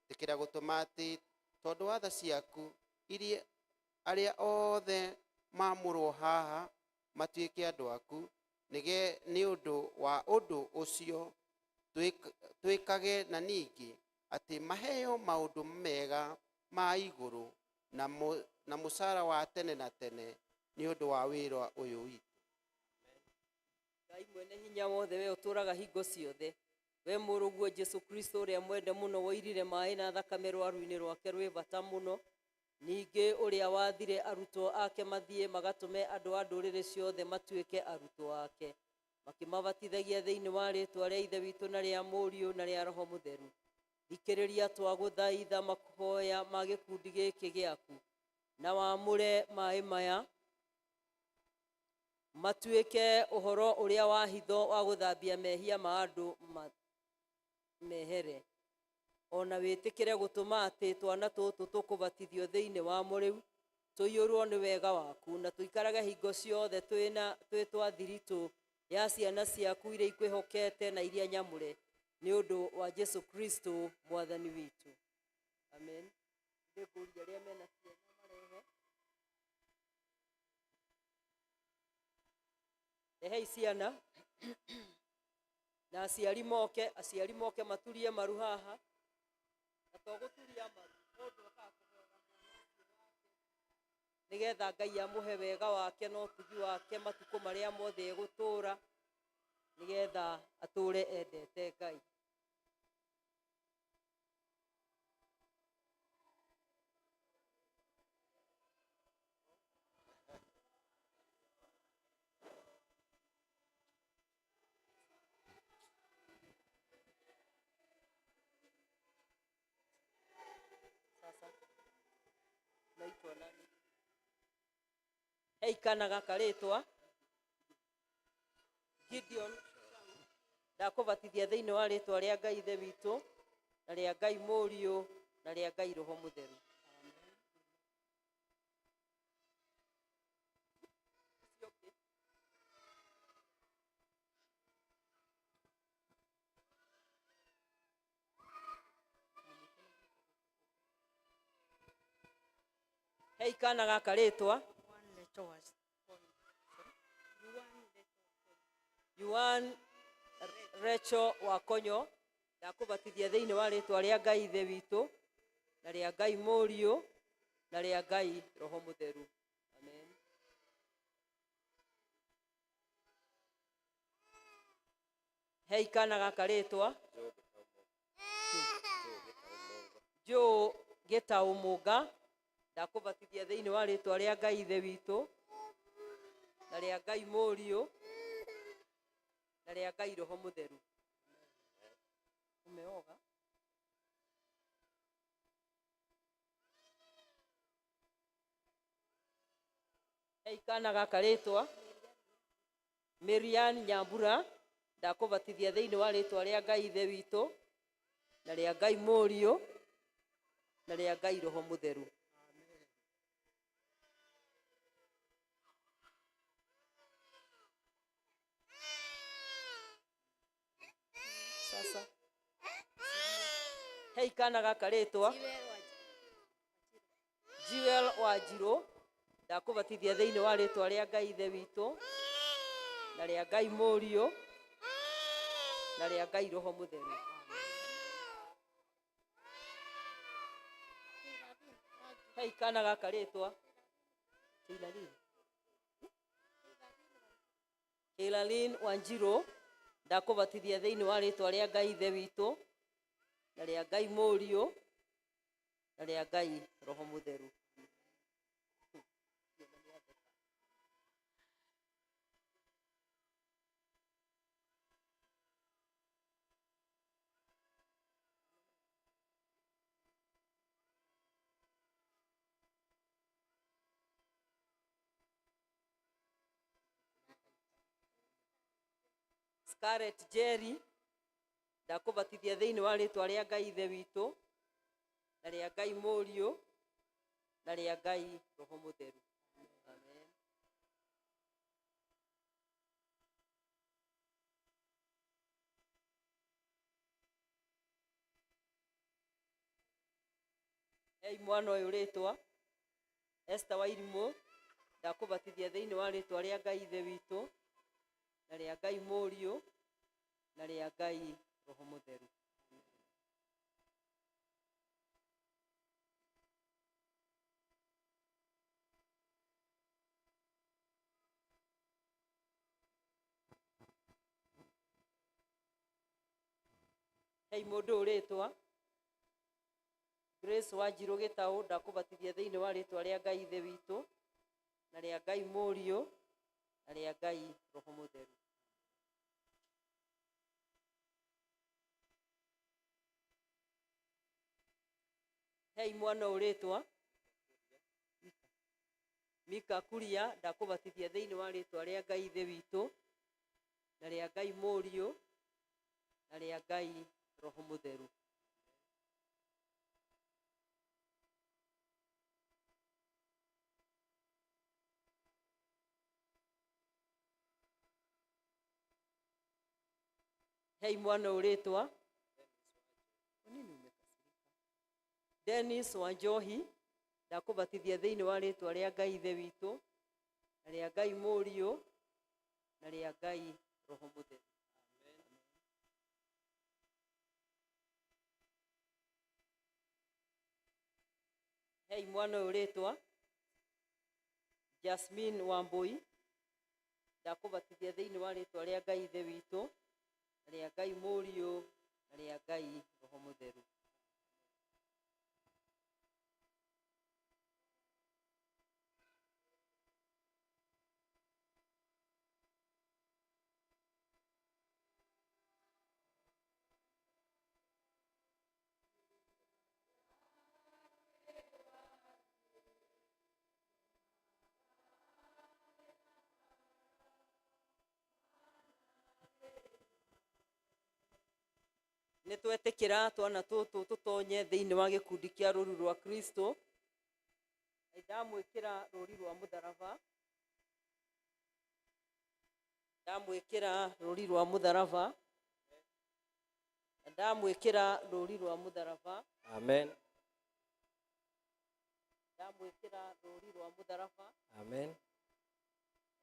ĩtĩkĩra gũtũma atĩ tondũ wa tha ciaku iria arĩa othe maamũrwo haha matuĩke andũ aku, nĩ ũndũ wa ũndũ ũcio twĩkage na ningĩ atĩ maheo maũndũ mega ma igũrũ na mũcara wa tene na tene nĩ ũndũ wa wĩra ũyũ witũ. Ngai mwene hinya wothe, we ũtũraga hingo ciothe, we mũrũguo Jesu Kristo ũrĩa mwende mũno woirire maĩ na thakame rwaru-inĩ rwake rwĩ bata mũno, ningĩ ũrĩa wathire arutwo ake mathiĩ magatũme andũ a ndũrĩrĩ ciothe matuĩke arutwo ake, makĩmabatithagia thĩinĩ wa rĩĩtwa rĩa Ithe witũ na rĩa Mũriũ na rĩa Roho Mũtheru. Thikĩrĩria twagũthaitha mahoya ma gĩkundi gĩkĩ gĩaku, na wamũre maĩ maya matuĩke ũhoro ũrĩa wa hitho wa gũthambia mehia ma andũ mehere, ona wĩtĩkĩre gũtũma atĩ twana tũtũ tũkũbatithio thĩinĩ wa mũrĩu tũiyũrwo nĩ wega waku, na tũikarage hingo ciothe twĩ twa thiritũ ya ciana ciaku iria ikwĩhokete na iria nyamũre, nĩ ũndũ wa Jesu Kristo Mwathani witũ. Amen. Nĩngũria arĩa mena ciana marehe. Rehei ciana na aciari moke, aciari moke maturie maru haha, na to gũturia maru, mũndũ okaga kũhoera mwana ũcio wake nĩgetha Ngai amũhe wega wake na ũtugi wake matukũ marĩa mothe egũtũũra. Nĩgetha atũre endete Ngai. Sasa naitwa nani? Hei kana gaka rĩtwa Gideon, ndakũbatithia thĩinĩ wa rĩtwa rĩa Ngai Ithe witũ na rĩa Ngai Mũriũ na rĩa Ngai Roho Mũtheru. Hei kana gaka rĩtwa Yuan Recho Wakonyo, ndakũbatithia thĩinĩ wa rĩtwa rĩa Ngai Ithe witũ na rĩa Ngai Mũriũ na rĩa Ngai Roho Mũtheru. Amen. Hei kana gaka rĩtwa Joe Gĩtaũ Mũnga, ndakũbatithia thĩinĩ wa rĩtwa rĩa Ngai Ithe witũ na rĩa Ngai Mũriũ na rĩa Ngai Roho Mũtheru. Umeoga? Hei kana gaka rĩtwa Mirian Nyambura, ndakũbatithia thĩinĩ wa rĩtwa rĩa Ngai Ithe witũ na rĩa Ngai Mũriũ na rĩa Ngai Roho Mũtheru. Sasa hei kana gaka rĩtwa Jewel Wanjirũ, ndakũbatithia thĩinĩ wa rĩtwa rĩa Ngai Ithe witũ na rĩa Ngai Mũriũ na rĩa Ngai Roho Mũtheru. Hei kana gaka rĩtwa Keilalin Wanjirũ, ndakũbatithia thĩinĩ wa rĩtwa rĩa Ngai Ithe witũ na rĩa Ngai Mũriũ na rĩa Ngai Roho Mũtheru. Scarlett Jerry, ndakũbatithia thĩinĩ wa rĩtwa rĩa Ngai Ithe witũ na rĩa Ngai Mũriũ na rĩa Ngai Roho Mũtheru. Amen. Hei mwana ũyũ rĩtwa Esther Wairimũ, ndakũbatithia thĩinĩ wa rĩtwa rĩa Ngai Ithe witũ na rĩa Ngai Mũriũ na rĩa Ngai Roho Mũtheru. Hei mũndũ ũyũ rĩtwa Grace Wanjirũ Gĩtaũ, ndakũbatithia thĩinĩ wa rĩtwa rĩa Ngai Ithe witũ na rĩa Ngai Mũriũ na rĩa Ngai Roho Mũtheru. Hei mwana ũyũ rĩtwa Mika Kuria, ndakũbatithia thĩinĩ wa rĩtwa rĩa Ngai Ithe witũ na rĩa Ngai Mũriũ na rĩa Ngai Roho Mũtheru. Hei mwana ũyũ rĩtwa Kwa nini umekasirika? Dennis Wanjohi, ndakũbatithia thĩinĩ wa rĩtwa rĩa Ngai Ithe witũ na rĩa Ngai Mũriũ na rĩa Ngai Roho Mũtheru. Hei mwana ũyũ rĩtwa Jasmine Wambui, ndakũbatithia thĩinĩ wa rĩtwa rĩa Ngai Ithe witũ Na rĩa Ngai Mũriũ, na rĩa Ngai Roho Mũtheru. Nĩ twetĩkĩra twana tũtũ tũtonye thĩinĩ wa gĩkundi kĩa rũru rwa Kristo. Ndamwĩkĩra rũri rwa mũtharaba, ndamwĩkĩra rũri rwa mũtharaba, ndamwĩkĩra rũri rwa mũtharaba. Amen. Ndamwĩkĩra rũri rwa mũtharaba. Amen.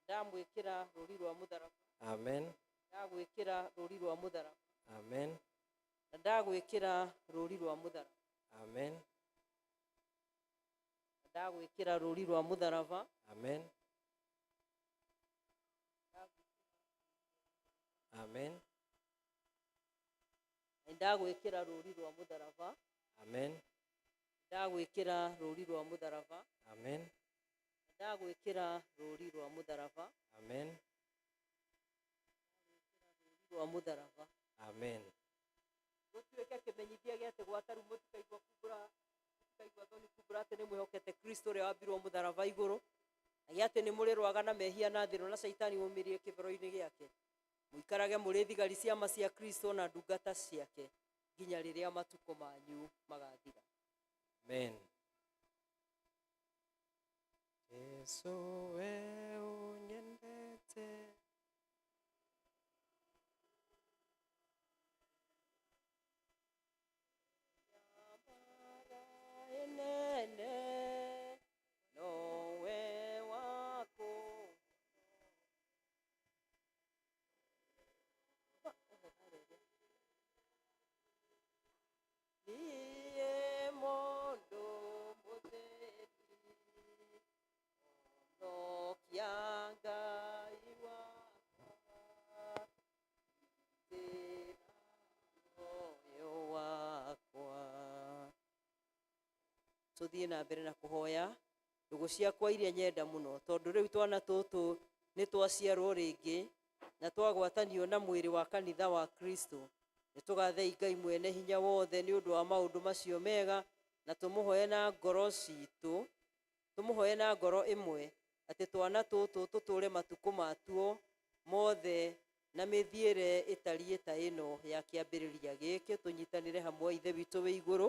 Ndamwĩkĩra rũri rwa mũtharaba. Amen. Ndagwĩkĩra rũri rwa mũtharaba. Amen. Na ndagwĩkĩra rũri rwa mũtharaba. Amen. Na ndagwĩkĩra rũri rwa mũtharaba. Amen. Amen. Na ndagwĩkĩra rũri rwa mũtharaba. Amen. Ndagwĩkĩra rũri rwa mũtharaba. Amen. Na ndagwĩkĩra rũri rwa mũtharaba. Amen. Rwa mũtharaba. Amen. Gũtuĩke kĩmenyithia gĩa atĩ gwata rĩu mũtikaigua kumbũra, mũtikaigua thoni kumbũra atĩ nĩ mwĩhokete Kristo ũrĩa wambirwo mũtharaba igũrũ, na gĩa atĩ nĩ mũrĩrũaga na mehia na thĩno na caitani mũmĩrie kĩbero-inĩ gĩake. Mũikarage mũrĩ thigari ciama cia Kristo na ndungata ciake nginya rĩrĩa matukũ manyu magathira. Amen. Jesu we unyendete. Nene nowe wako. Niĩ mũndũ mũthĩni, honokia Ngai wakwa, gitĩra muoyo wakwa. Tũthiĩ na mbere na kũhoya ndũgũ ciakwa iria nyenda mũno, tondũ rĩu twana tũtũ nĩ twaciarwo rĩngĩ na twagwatanio na mwĩrĩ wa kanitha wa Kristo. Nĩ tũgathei Ngai mwene hinya wothe nĩ ũndũ wa maũndũ macio mega, na tũmũhoe na ngoro citũ, tũmũhoe na ngoro ĩmwe atĩ twana tũtũ tũtũre matukũ matuo mothe na mĩthiĩre ĩtariĩ ta ĩno ya kĩambĩrĩria gĩkĩ. Tũnyitanĩre hamwe Ithe witũ wĩ igũrũ.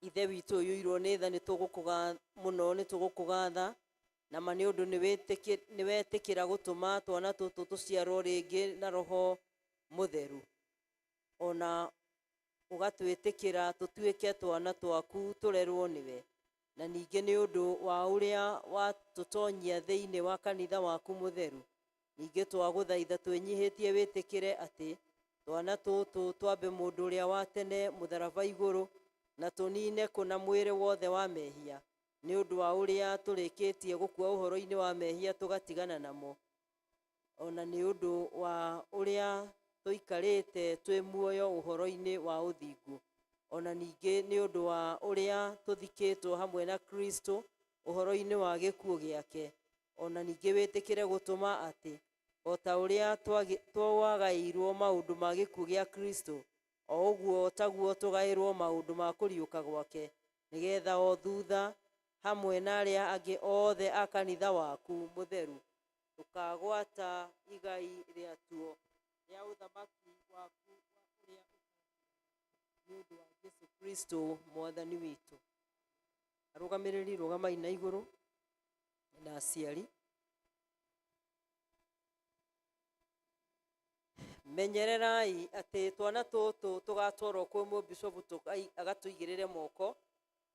Ithe witũ ũiyũirwo nĩ tha, nĩ tũgũkũgatha mũno, nĩ tũgũkũgatha na ma nĩ ũndũ nĩ wetĩkĩra gũtũma twana tũtũ tũciarwo rĩngĩ na Roho Mũtheru, ona ũgatwĩtĩkĩra tũtuĩke twana twaku tũrerwo nĩwe, na ningĩ nĩ ũndũ wa ũrĩa watũtonyia thĩinĩ wa kanitha waku mũtheru. Ningĩ twagũthaitha twĩnyihĩtie wĩtĩkĩre atĩ twana tũtũ twambe mũndũ ũrĩa wa tene mũtharaba igũrũ, na tũnine kũna mwĩrĩ wothe wa mehia, nĩ ũndũ wa ũrĩa tũrĩkĩtie gũkua ũhoro-inĩ wa mehia tũgatigana namo, ona nĩ ũndũ wa ũrĩa tũikarĩte twĩ muoyo ũhoro-inĩ wa ũthingu, ona ningĩ nĩ ũndũ wa ũrĩa tũthikĩtwo hamwe na Kristo ũhoro-inĩ wa gĩkuũ gĩake, ona ningĩ wĩtĩkĩre gũtũma atĩ o ta ũrĩa twagaĩirwo maũndũ ma gĩkuũ gĩa Kristo, o ũguo taguo tũgaĩrwo maũndũ ma kũriũka gwake, nĩgetha o thutha hamwe na arĩa angĩ othe a kanitha waku mũtheru tũkagwata igai rĩatuo rĩa ũthamaki waku ũrĩa nĩ ũndũ wa Jesu Kristo mwathani witũ. Arũgamĩrĩri rũgamai na igũrũ na aciari. Menyererai atĩ twana tũtũ tũgatwarwo kwĩ mũbishobu agatũigĩrĩre moko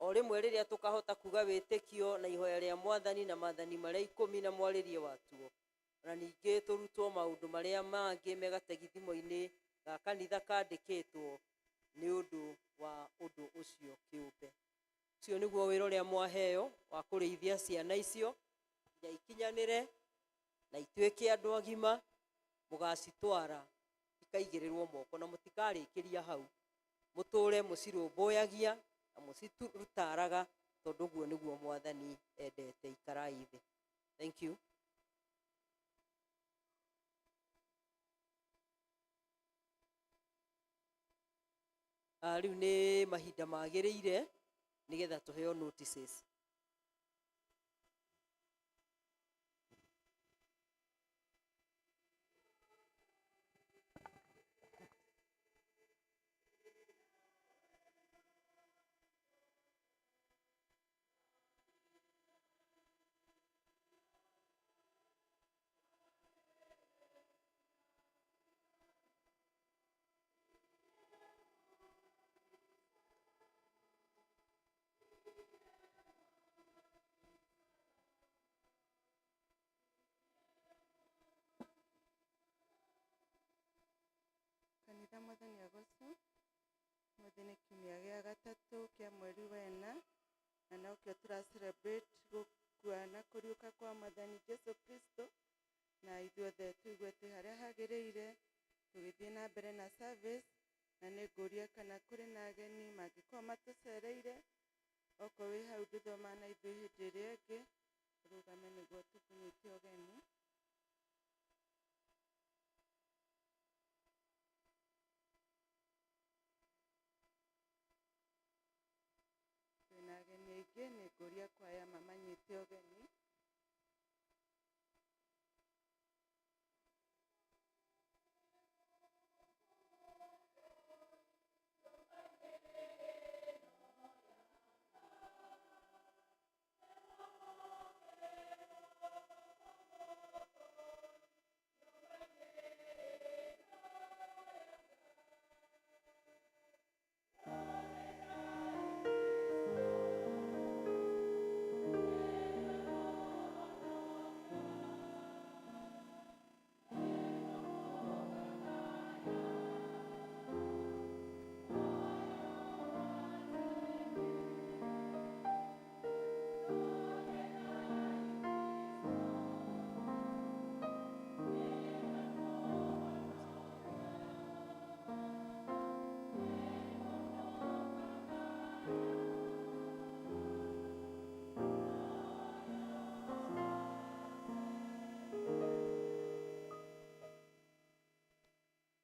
o rĩmwe rĩrĩa tũkahota kuga wĩtĩkio na ihoya rĩa mwathani na maathani marĩa ikũmi na mwarĩrie watuo, ona ningĩ tũrutwo maũndũ marĩa mangĩ me gategithimo-inĩ ga kanitha kandĩkĩtwo nĩ ũndũ wa ũndũ ũcio kĩũmbe. Ũcio nĩguo wĩra ũrĩa mwaheo wa kũrĩithia ciana icio nginya ikinyanĩre na ituĩke andũ agima. Mũgacitwara ikaigĩrĩrwo moko na mũtikarĩkĩria hau, mũtũre mũcirũmbũyagia na mũcirutaraga, tondũ ũguo nĩguo mwathani endete. Ikarai thĩ. Thank you. Rĩu nĩ mahinda magĩrĩire nĩgetha tũheo notices. Kanitha, mwathani agocwo. Ũmũthĩ nĩ kiumia gĩa gatatũ kĩa mweri wena, na nokĩo tũra celebrate gũkua na kũriũka kwa mwathani Jesu Kristo, na ithuothe tũigue twĩ harĩa hagĩrĩire tũgĩthiĩ na mbere na service. Na nĩ ngũria kana kũrĩ na ageni mangĩkorwo matũcereire. Okorwo wĩ hau ndũthoma na ithuĩ hĩndĩ ĩrĩa ĩngĩ, ũrũgame nĩguo tũkũnyite ũgeni. Twĩna ageni aingĩ, nĩ ngũria kwaya mamanyite ũgeni.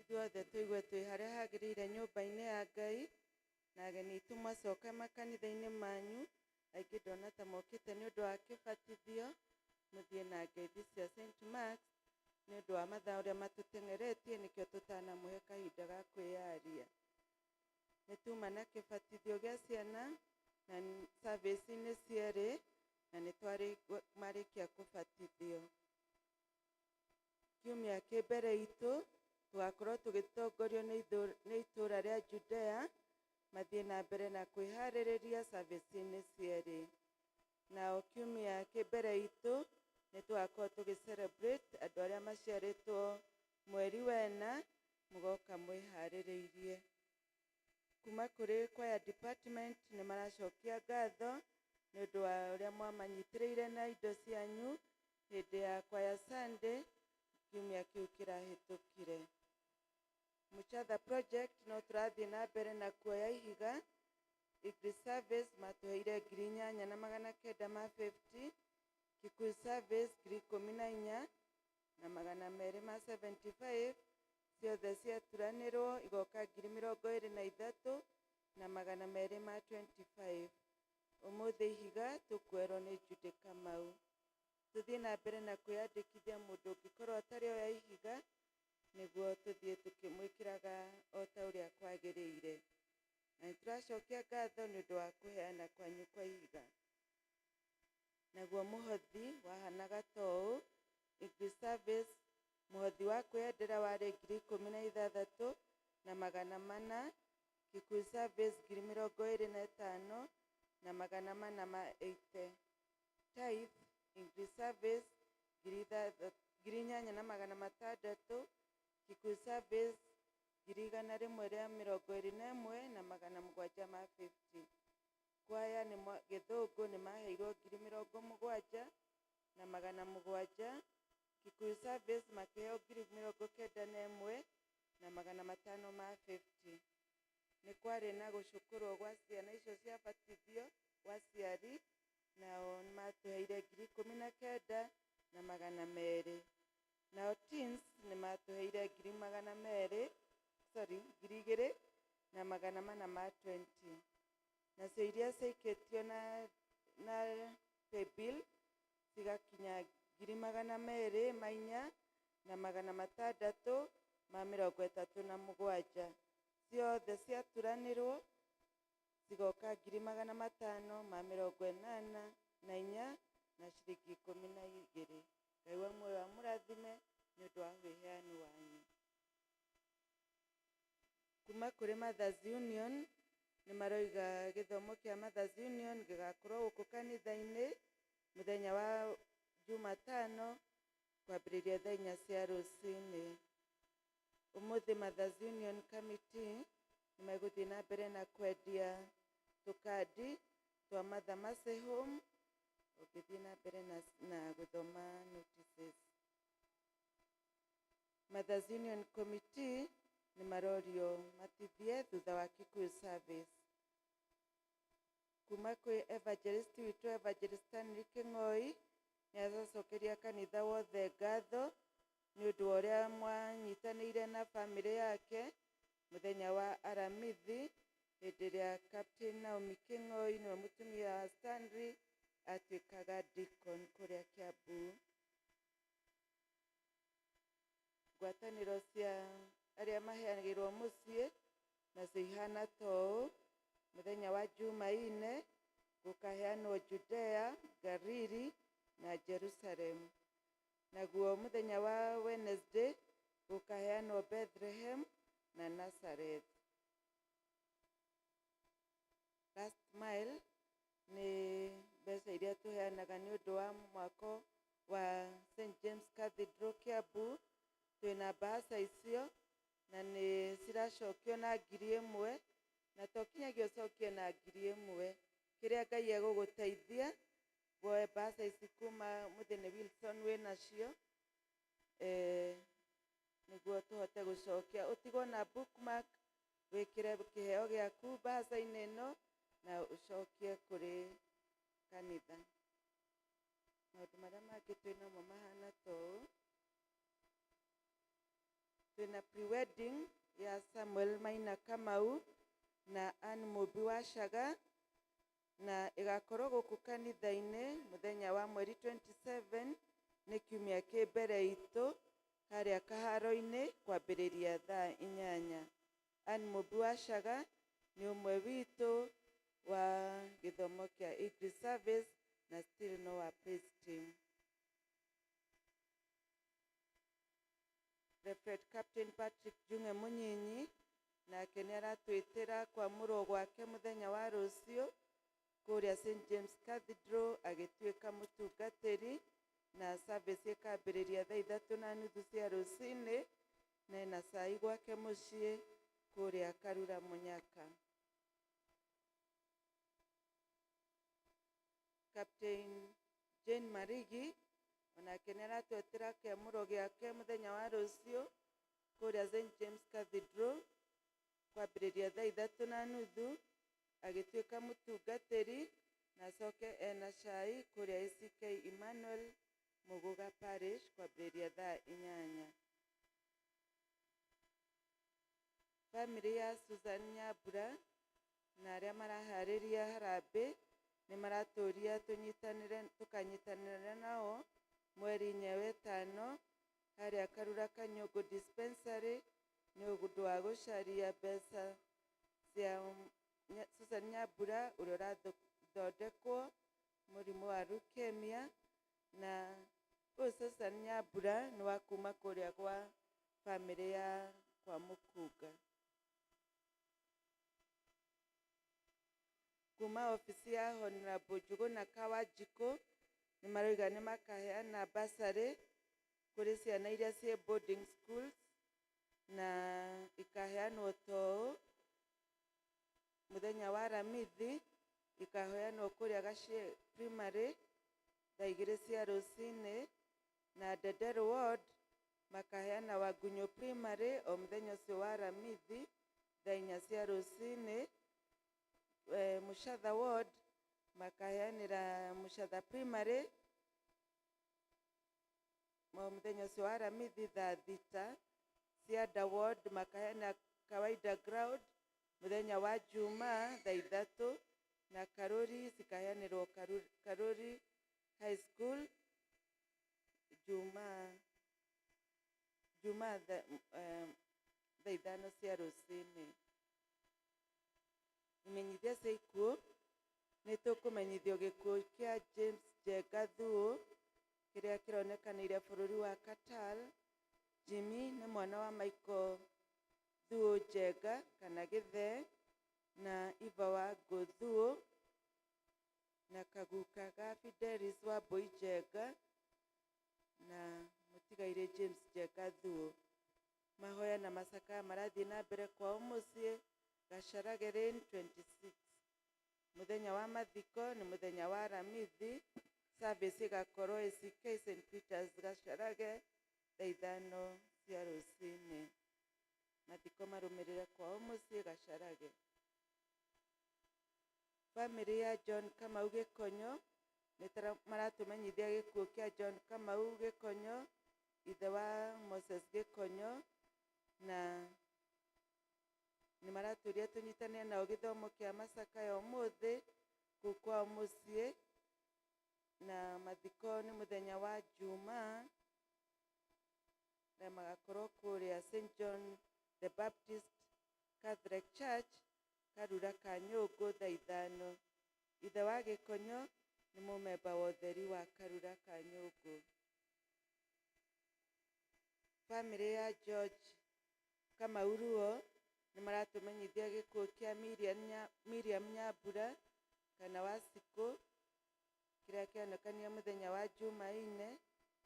Ithuothe tũigue twĩ harĩa hagĩrĩire nyũmba-inĩ ya Ngai, na ageni aitũ mwacoka makanitha-inĩ manyu. Aingĩ ndona ta mokĩte nĩ ũndũ wa kĩbatithio, mũthiĩ na ngeithi cia St Marks. Nĩ ũndũ wa mathaa ũrĩa matũteng'eretie, nĩkĩo tũtanamũhe kahinda ga kwĩyaria. Nĩ tuma na kĩbatithio gĩa ciana na service-inĩ cierĩ, na nĩ twarĩ marĩkia kũbatithio. Kiumia kĩ mbere itũ tũgakorwo tũgĩtongorio nĩ itũra rĩa Judea, mathiĩ na mbere na kwĩharĩrĩria service-inĩ cierĩ. Nao kiumia kĩ mbere itũ nĩ tũgakorwo tũgĩ celebrate andũ arĩa maciarĩtwo mweri wena, mũgoka mwĩharĩrĩirie. Kuma kũrĩ choir department nĩ maracokia ngatho nĩ ũndũ wa ũrĩa mwamanyitĩrĩire na indo cianyu hĩndĩ ya choir Sunday kiumia kĩu kĩrahĩtũkire. Muchatha project no tũrathiĩ na mbere na kuoya ihiga. English service matũheire 8,950, Kikuyu service 14,275, ciothe ciaturanĩrwo igoka 23,225. Ũmũthĩ ihiga tũkuoerwo nĩ Judy Kamau. Tũthiĩ na mbere na kwĩyandĩkithia mũndũ ũngĩkorwo atarĩ oya ihiga, nĩguo tũthiĩ tũkĩmwĩkĩraga o ta ũrĩa kwagĩrĩire. Na nĩ tũracokia ngatho nĩ ũndũ wa kũheana kwanyu kwa ihiga. Naguo mũhothi wahanaga ta ũũ: English service Mũhothi wa kwĩyendera warĩ 16,400. Kikuyu Service 25,480. Tithe English Service 8,600. Kikuyu Service 121,750. Kwaya nĩ Gĩthũngũ nĩ maheirwo 70,700. Kikuyu Service makĩheo 91,550. Nĩ kwarĩ na gũcukũrwo gwa ciana icio ciabatithio gwa aciari, nao nĩ matũheire 19,200. Nao teens nĩ matũheire 200,000, sorry, 2,420. Nacio iria ciaikĩtio na paybill cigakinya 204,637. Ciothe ciaturanĩrwo cigoka 584 na ciringi 12. Ngai wa muoyo amũrathime nĩ ũndũ wa wĩheani wanyu. Kuma kũrĩ Mothers Union nĩ maroiga gĩthomo kĩa Mothers Union gĩgakorwo gũkũ kanitha-inĩ mũthenya wa Jumatano kwambĩrĩria thaa 4 cia rũcinĩ. Ũmũthĩ Mothers Union Committee nĩ megũthiĩ na mbere na kwendia tũkandi twa Mother Mercy Home. Ũngĩthiĩ na mbere na gũthoma notices. Mothers Union Committee nĩ marorio matithie thutha wa Kikuyu Service. Kuma kwĩ evangelist witũ Evangelist Stanley Kĩng'oi nĩ aracokeria kanitha wothe ngatho nĩ ũndũ wa ũrĩa mwanyitanĩire na bamĩrĩ yake mũthenya wa Aramithi hĩndĩ ĩrĩa Captain Naomi Kĩng'oi nĩwe mũtumia wa Stanley atuĩkaga deacon kũrĩa Kiambu. Ngwatanĩro cia arĩa maheagĩrwo mũciĩ nacio ihana ta ũũ: mũthenya wa Jumaine gũkaheanwo Judea, Galili na Jerusalem. Naguo mũthenya wa Wednesday gũkaheanwo Bethlehem na Nazareth. Last mile nĩ mbeca iria tũheanaga nĩ ũndũ wa mwako wa St James Cathedral Kiambu. Twĩna mbahaca icio na nĩ ciracokio na 1,000, na to kinyagia ũcokie na 1,000. Kĩrĩa Ngai egũgũteithia woe mbahaca ici kuma Mũthĩni Wilson wĩnacio, nĩguo tũhote gũcokia. Ũtigwo na bookmark, wĩkĩre kĩheo gĩaku mbahaca-inĩ ĩno na ũcokie kũrĩ kanitha. Maũndũ marĩa mangĩ twĩnamo mahana ta ũũ: twĩna pre-wedding ya Samuel Maina Kamau na Ann Mũmbi wa Caga, na ĩgakorwo gũkũ kanitha-inĩ mũthenya wa mweri 27 nĩ kiumia kĩ mbere itũ harĩa kaharo-inĩ kwambĩrĩria thaa 8. Ann Mũmbi wa Caga nĩ ũmwe witũ wa gĩthomo kĩa English Service na still no wa praise team. Reverend Captain Patrick Junge Munyinyi nake nĩ aratwĩtĩra kwamũrwo gwake mũthenya wa rũciũ kũrĩa St James Cathedral agĩtuĩka mũtungatĩri, na service ĩkambĩrĩria thaa 3:30 cia rũcinĩ, na ena cai gwake mũciĩ kũrĩa Karura Mũnyaka. Captain Jane Marigi onake nĩ aratwetera kĩamũro gĩake mũthenya wa rũciũ kũrĩa St James Cathedral kwambĩrĩria thaa 3:30 agĩtuĩka mũtungatĩri, na acoke ena cai kũrĩa ACK Emmanuel Muguga Parish kwambĩrĩria thaa 8. Bamĩrĩ ya Susan Nyambura na arĩa maraharĩria harambĩ nĩ maratũria tũkanyitanĩra nao mweri 4 wetano harĩa Karura Kanyũngũ Dispensary nĩ ũndũ wa gũcaria mbeca cia Susan Nyambura ũrĩa ũrathondekwo mũrimũ wa leukemia, na Ũyũ Susan Nyambura nĩ wa kuma kũrĩa gwa bamĩrĩ ya kwa Mũkunga. Kuma obici ya Honorable Njuguna Kawanjikũ nĩ maroiga nĩ makaheana bursary kũrĩ ciana iria ciĩ boarding schools na ikaheanwo to mũthenya wa Aramithi, ikaheanwo kũrĩa Gachie Primary thaa 2 cia rũcinĩ, na Ndenderu Ward makaheana Wangunyũ Primary o mũthenya ũcio wa Aramithi thaa 4 cia rũcinĩ. Mũcatha Ward makaheanĩra Mũcatha Primary o mũthenya ũcio wa Aramithi thaa 6. Cianda Ward makaheana Kawaida Ground mũthenya wa Juma thaa 3, na Karuri cikaheanĩrwo Karuri High School Juma thaa 5 cia rũcinĩ. Imenyithia cia ikuũ nĩ tũkũmenyithio gĩkuũ kĩa James Njenga Thuo kĩrĩa kĩronekanĩire bũrũri wa Qatar. Jimmy nĩ mwana wa Michael Thuo Njenga kana Gĩthee na Eva Wangũ Thuo na kaguka ga Fidelis Wambui Njenga na mũtigairĩ James Njenga Thuo. Mahoya na macakaya marathiĩ na mbere kwao mũciĩ Gacharage Lane 26. Mũthenya wa mathiko nĩ mũthenya wa Aramithi, service ĩgakorwo ACK St Peters Gacharage thaa 5 cia rũcinĩ. Mathiko marũmĩrĩre kwao mũciĩ Gacharage. Bamĩrĩ ya John Kamau Gĩkonyo nĩ maratũmenyithia gĩkuũ kĩa John Kamau Gĩkonyo, ithe wa Moses Gĩkonyo, na nĩ maratũria tũnyitane nao gĩthomo kĩa macakaya ũmũthĩ kũu kwao mũciĩ, na mathiko nĩ mũthenya wa Juma na magakorwo kũrĩa St John the Baptist Catholic Church Karura ka Nyũngũ thaa 5. Ithe wa Gĩkonyo nĩ mũmemba wa ũtheri wa Karura ka Nyũngũ. Bamĩrĩ ya George Kamau Ruo nĩ maratũmenyithia gĩkuũ kĩa Miriam Nyambura kana Wacikũ kĩrĩa kĩonekanire mũthenya wa Jumaine.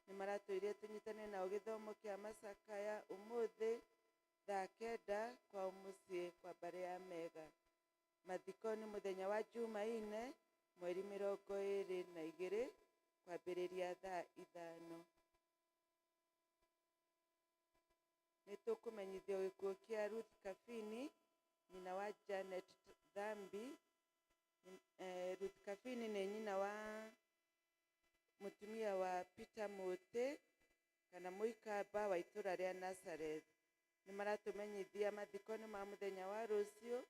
Nĩ maratwĩrire tũnyitane nao gĩthomo kĩa macakaya ũmũthĩ thaa 9 kwao mũciĩ kwa mbarĩ ya Mega. Mathiko nĩ mũthenya wa Jumaine mweri 22 kwambĩrĩria thaa 5. Nĩ tũkũmenyithio gĩkuũ kĩa Ruth Kabini, nyina wa Janet Thambi. Ruth Kabini nĩ nyina wa mũtumia wa Peter Mũtĩ kana Mũikamba wa itũra rĩa Nazareth. Nĩ maratũmenyithia mathiko nĩ ma mũthenya wa rũciũ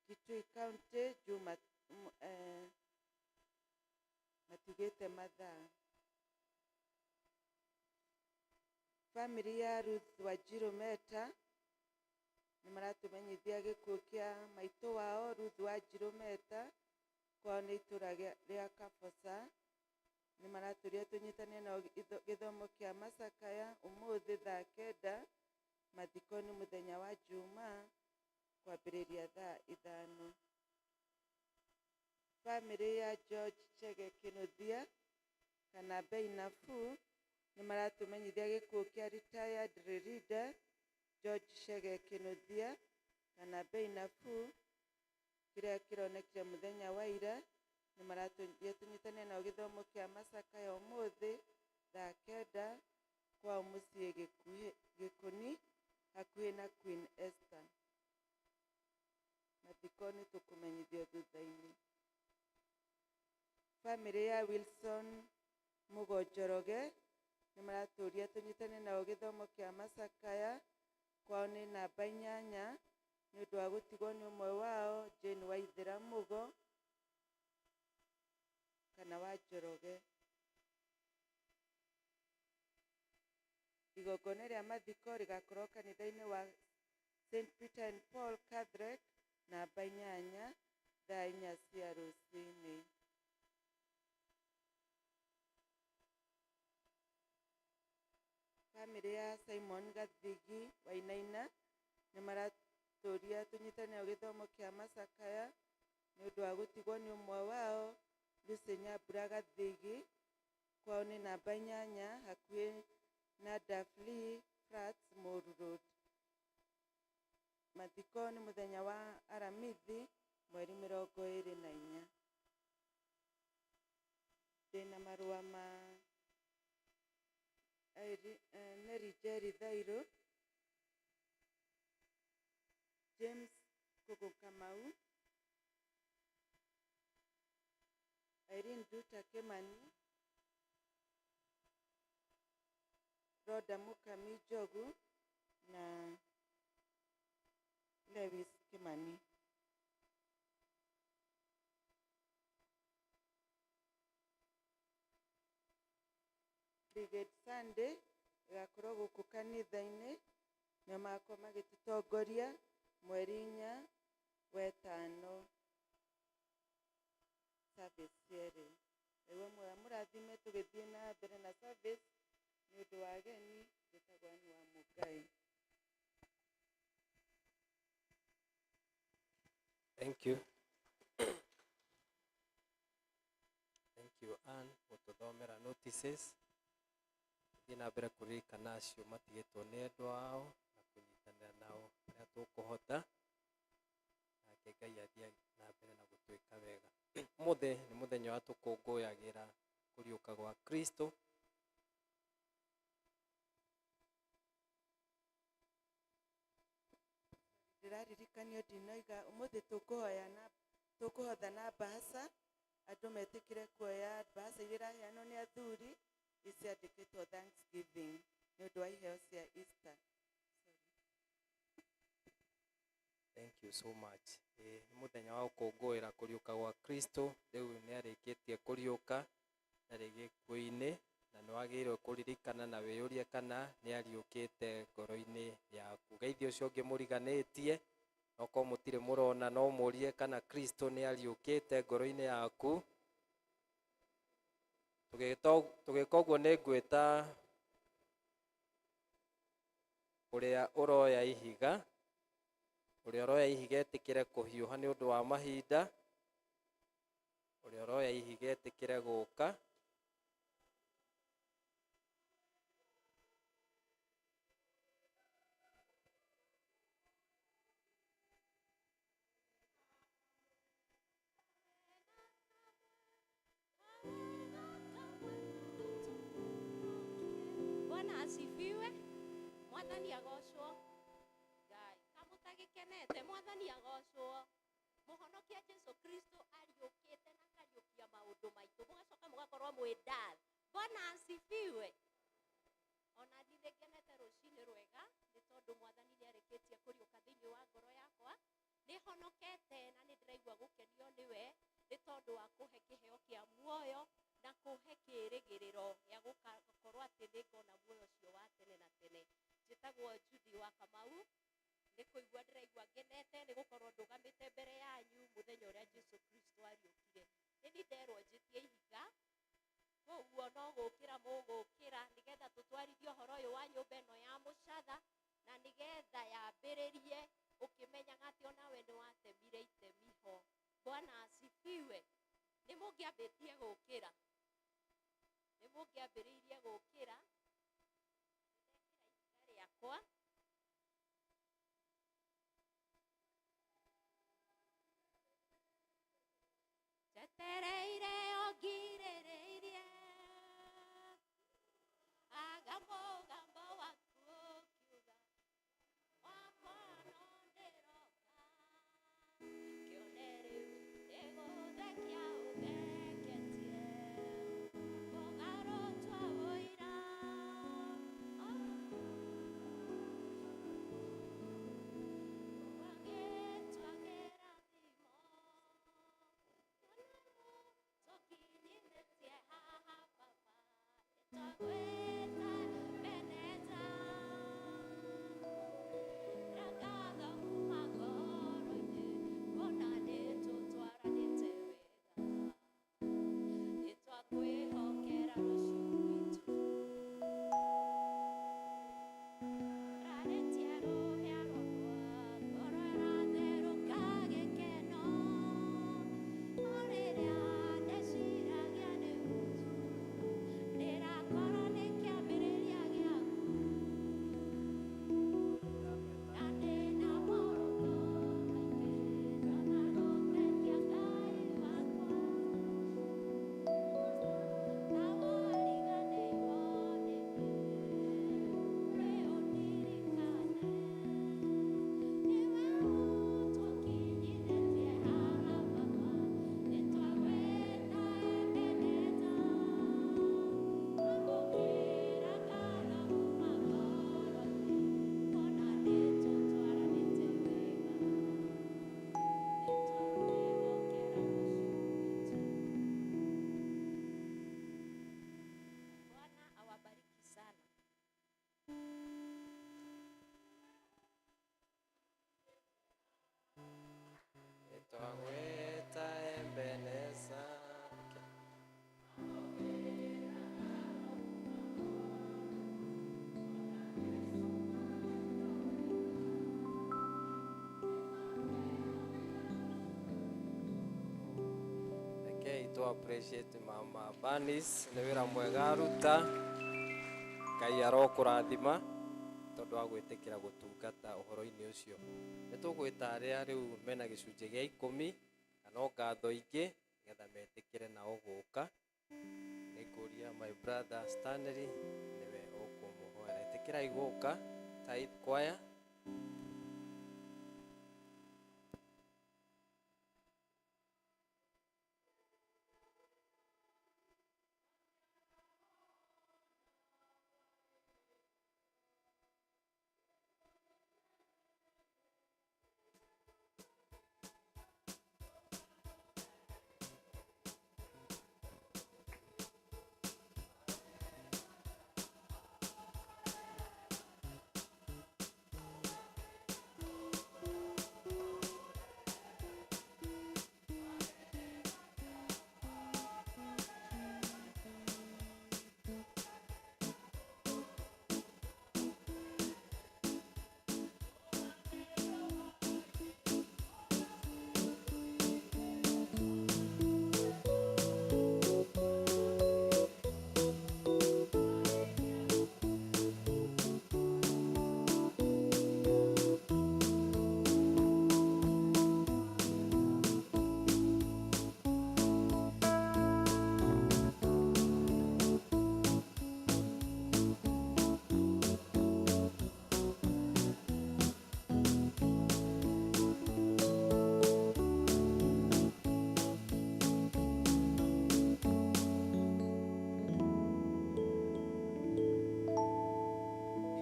Kitui County Juma, matigĩte mathaa. Bamĩrĩ ya Ruth Wanjiru Meta nĩ maratũmenyithia gĩkuũ kĩa maitũ wao Ruth Wanjiru Meta, kwao nĩ itũra rĩa Kaboca. Nĩ maratũria tũnyitane nao gĩthomo kĩa macakaya ũmũthĩ thaa 9, mathiko nĩ mũthenya wa Juma kwambĩrĩria thaa 5. Bamĩrĩ ya George Chege Kĩnuthia kana Bei Nafuu nĩ maratũmenyithia gĩkuũ kĩa retired leader George Chege Kĩnuthia kana Bei Nafuu kĩrĩa kĩronekire mũthenya wa ira. Nĩ maratũria tũnyitane nao gĩthomo kĩa macakaya ũmũthĩ thaa 9 kwao mũciĩ Gĩkũni hakuhĩ na Queen Esther. Mathiko nĩ tũkũmenyithio thutha-inĩ. Bamĩrĩ ya Wilson Mũgo Njoroge nĩ maratũria tũnyitane nao gĩthomo kĩa macakaya kwao nĩ namba 8 nĩ ũndũ wa gũtigwo nĩ ũmwe wao Jane Waithera Mũgo kana wa Njoroge. Igongona rĩa mathiko rĩgakorwo kanitha-inĩ wa St Peter and Paul Catholic namba 8 thaa 4 cia rũcinĩ. Bamĩrĩ ya Simon Gathigi Wainaina nĩ maratũria tũnyitane nao gĩthomo kĩa macakaya nĩ ũndũ wa gũtigwo nĩ ũmwe wao Lucy Nyambura Gathigi. Kwao nĩ namba 8 hakuhĩ na Dafli Flats Muru Road. Mathiko nĩ mũthenya wa Aramithi mweri 24. Ndĩna marũa ma Mary Jerry Thairũ, James Kogo Kamau, Irene Nduta Kimani, Rhoda Mukami Njogu na Lewis Kimani. Brigade Sunday ĩgakorwo gũkũ kanitha-inĩ, nĩo magakorwo magĩtũtongoria mweri 4 wetano service cierĩ. Nĩguo mwega mũrathime tũgĩthiĩ na mbere na service nĩ ũndũ wa ageni. Njĩtagwo Ann wa Mũngai. Thank you. Thank you, Ann, gũtũthomera notices. Thiĩ na mbere kũririkana acio matigĩtwo nĩ endwa ao na kũnyitanĩra nao ũrĩa tũkũhota, nake Ngai athiĩ na mbere na gũtwĩka wega. Ũmũthĩ nĩ mũthenya wa tũkũngũyagĩra kũriũka gwa Kristo. Ndĩraririkanio ndinoiga ũmũthĩ tũkũhoya na tũkũhotha na mbahaca, andũ metĩkĩre kuoya mbahaca iria iraheanwo nĩ athuri iciandĩkĩtwo Thanksgiving nĩ ũndũ wa iheo cia Easter. Thank you so much. Nĩ mũthenya wa gũkũngũĩra kũriũka gwa Kristo. Rĩu nĩ arĩkĩtie kũriũka ndarĩ gĩkuũ-inĩ, na nĩ wagĩrĩirwo kũririkana na wĩyũrie kana nĩ ariũkĩte ngoro-inĩ yaku. Geithio ũcio ũngĩ mũriganĩtie, okorwo mũtirĩ mũrona no mũrie kana Kristo nĩ ariũkĩte ngoro-inĩ yaku. Tũgĩka ũguo nĩ ngwĩta ũrĩa ũroya ihiga, ũrĩa ũroya ihiga etĩkĩre kũhiũha nĩ ũndũ wa mahinda, ũrĩa ũroya ihiga etĩkĩre gũka. Bwana asifiwe. Mwathani agocwo. Ngai kamũtagĩkenete, Mwathani agocwo. Mũhonokia Jesu Kristo ariũkĩte na akariũkia maũndũ maitũ, mũgacoka mũgakorwo mwĩ ndath. Bwana asifiwe. Ona niĩ nĩngenete rũcinĩ rwega nĩ tondũ Mwathani nĩarĩkĩtie kũriũka thĩinĩ wa ngoro yakwa. Nĩhonokete na nĩndĩraigua gũkenio nĩwe nĩ tondũ wa kũhe kĩheo kĩa muoyo na kũhe kĩĩrĩgĩrĩro gĩa gũkorwo atĩ nĩngona muoyo ũcio wa tene na tene. Njĩtagwo Judy wa Kamau. Nĩ kũigua ndĩraigua ngenete nĩ gũkorwo ndũgamĩte mbere yanyu mũthenya ũrĩa Jesu Kristo ariũkire. Nĩ niĩ nderwo njĩtie ihiga, koguo no gũkĩra mũgũkĩra nĩgetha tũtwarithie ũhoro ũyũ wa nyũmba ĩno ya mũcatha, na nĩgetha yambĩrĩrie ũkĩmenyaga atĩ onawe nĩ watemire itemi ho. Bwana asifiwe. Nĩ mũngĩambĩtie gũkĩra, nĩ mũngĩambĩrĩirie gũkĩra. Nĩndekĩra ihiga rĩakwa. Njetereire o ngirĩrĩirie aga mũgambo waku ũkiuga wakwa no ndĩroka, kĩone rĩu nĩgũthekia ũtheketie mũgarũtwa ũira. Wagĩtwa kĩrathimo tũkinyithĩtie haha Baba, nĩtwagwĩta Beneza. Ngatho kuma ngoro-inĩ kuona nĩtũtwaranĩte wega, nĩtwakwĩhokera rũciũ rwitũ. Tũ appreciate mama Banis nĩ wĩra mwega aruta. Ngai arokũrathima tondũ wa gwĩtĩkĩra gũtungata ũhoro-inĩ ũcio. Nĩ tũgwĩta arĩa rĩu mena gĩcunjĩ gĩa ikũmi kana o ngatho ingĩ nĩgetha metĩkĩre nao gũka. Nĩ ngũria my brother Stanley nĩwe ũkũmũhoera. Ĩtĩkĩrai gũka Tithe Choir.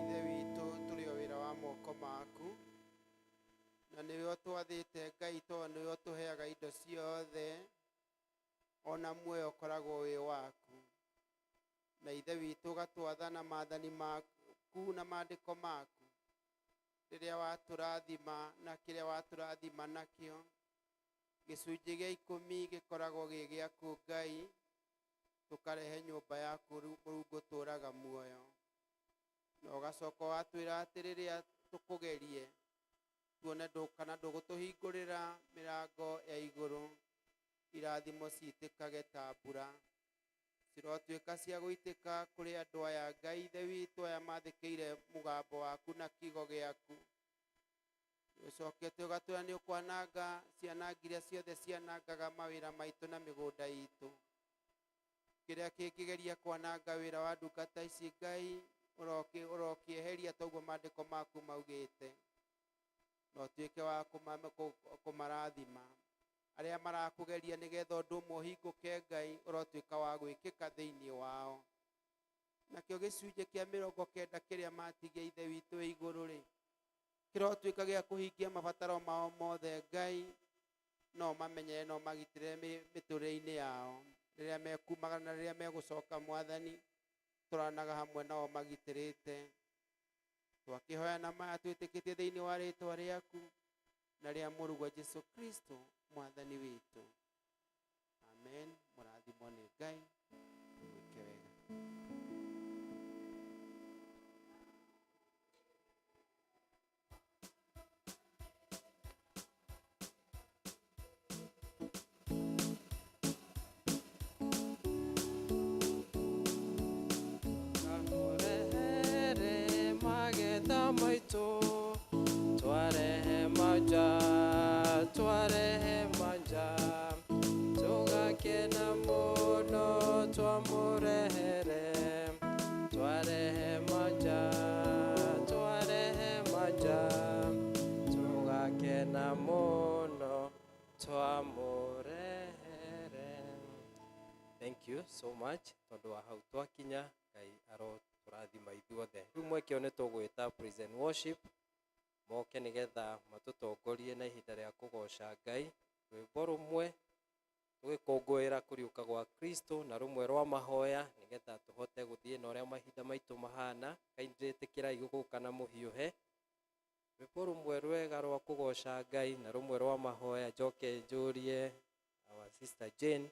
Ithe witũ, tũrĩ o wĩra wa moko maku, na nĩwe ũtwathĩte Ngai, tondũ nĩwe ũtũheaga indo ciothe, ona muoyo ũkoragwo wĩ waku. Na Ithe witũ, ũgatwatha na maathani maku na maandĩko maku, rĩrĩa watũrathima na kĩrĩa watũrathima nakĩo, gĩcunjĩ gĩa ikũmi gĩkoragwo gĩ gĩaku Ngai, tũkarehe nyũmba yaku Mũrungu ũtũũraga muoyo. Na ũgacoka watwĩra atĩ rĩrĩa tũkũgerie tuone kana ndũgũtũhingũrĩra mĩrango ya igũrũ, irathimo ciitĩkage ta mbura, cirotuĩka cia gũitĩka kũrĩ andũ aya Ngai Ithe witũ, aya mathĩkĩire mũgambo waku na kiugo gĩaku. Ũcokete ũgatwĩra nĩ ũkwananga cianangi iria ciothe cianangaga mawĩra maitũ na mĩgũnda itũ. Kĩrĩa kĩngĩgeria kwananga wĩra wa ndungata ici Ngai, ũrokĩeheria toguo maandĩko maku maugĩte, na ũtuĩke wa kũmarathima. Arĩa marakũgeria nĩgetha ũndũ ũmwe ũhingũke Ngai, ũrotuĩka wa gwĩkĩka thĩinĩ wao. Nakĩo gĩcunjĩ kĩa 90 kĩrĩa matigia Ithe witũ wĩ igũrũ rĩ, kĩrotuĩka gĩa kũhingia mabataro mao mothe Ngai, no mamenyere no magitĩre mĩtũrĩre-inĩ yao rĩrĩa mekumagara na rĩrĩa megũcoka. Mwathani, tũranaga hamwe nao magitĩrĩte. Twakĩhoya na maya twĩtĩkĩtie thĩinĩ wa rĩtwa rĩaku na rĩa mũrũguo Jesu Kristo Mwathani witũ, amen. Mũrathimwo nĩ Ngai, mwĩke wega. Kamũrehere magetha maitũ, twarehe manja, twarehe manja, tũgakena mũno twamũrehere, twarehe manja, twarehe manja, tũgakena mũno twamũrehere. Thank you so much tondũ wa hau twakinya. Ngai arotũrathima ithuothe. Rĩu mweke ũyũ nĩ tũgwĩta praise and worship moke nĩgetha matũtongorie na ihinda rĩa kũgoca Ngai, rwĩmbo rũmwe tũgĩkũngũĩra kũriũka gwa Kristo na rũmwe rwa mahoya, nĩgetha tũhote gũthiĩ na ũrĩa mahinda maitũ mahana. Kindly ĩtĩkĩrai gũka na mũhiũhe rwĩmbo rũmwe rwega rwa kũgoca Ngai na rũmwe rwa mahoya, njoke njũrie our sister Jane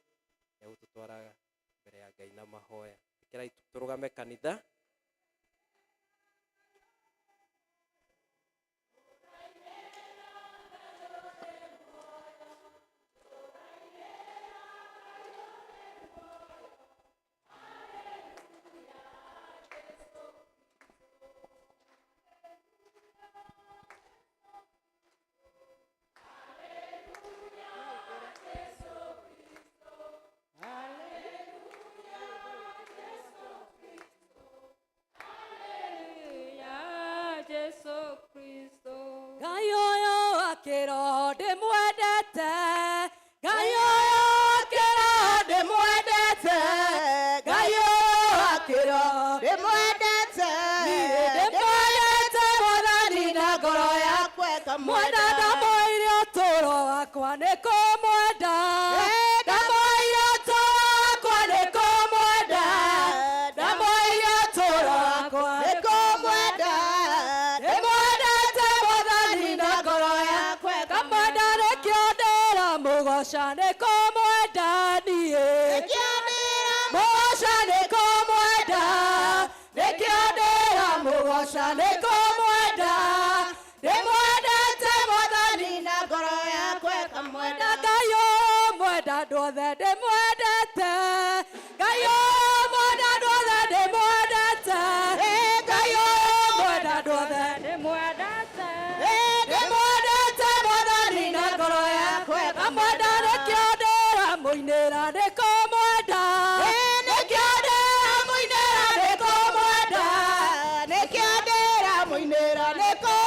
egũtũtwara mbere ya Ngai na mahoya. Ĩtĩkĩrai tũrũgame kanitha. kũmwenda niĩ. Mũgoca nĩ kũmwenda, nĩkĩo ndĩramũgoca nĩ kũmwenda. Ndĩmwendete Mwathani na ngoro yakwa ĩkamwenda. Ngai ũmwenda andũ othe ndĩmwendete. Ngai ũmwenda andũ othe ndĩmwendete. Ngai ũmwenda andũ othe ndĩmwendete. Ndĩmwendete Mwathani na ngoro yakwa ĩkamwenda. Nĩkĩo ndĩramũinĩra nĩ kũmwenda. Nĩkĩo ndĩramũinĩra nĩ kũmwenda. Nĩkĩo ndĩramũinĩra nĩ kũmwenda.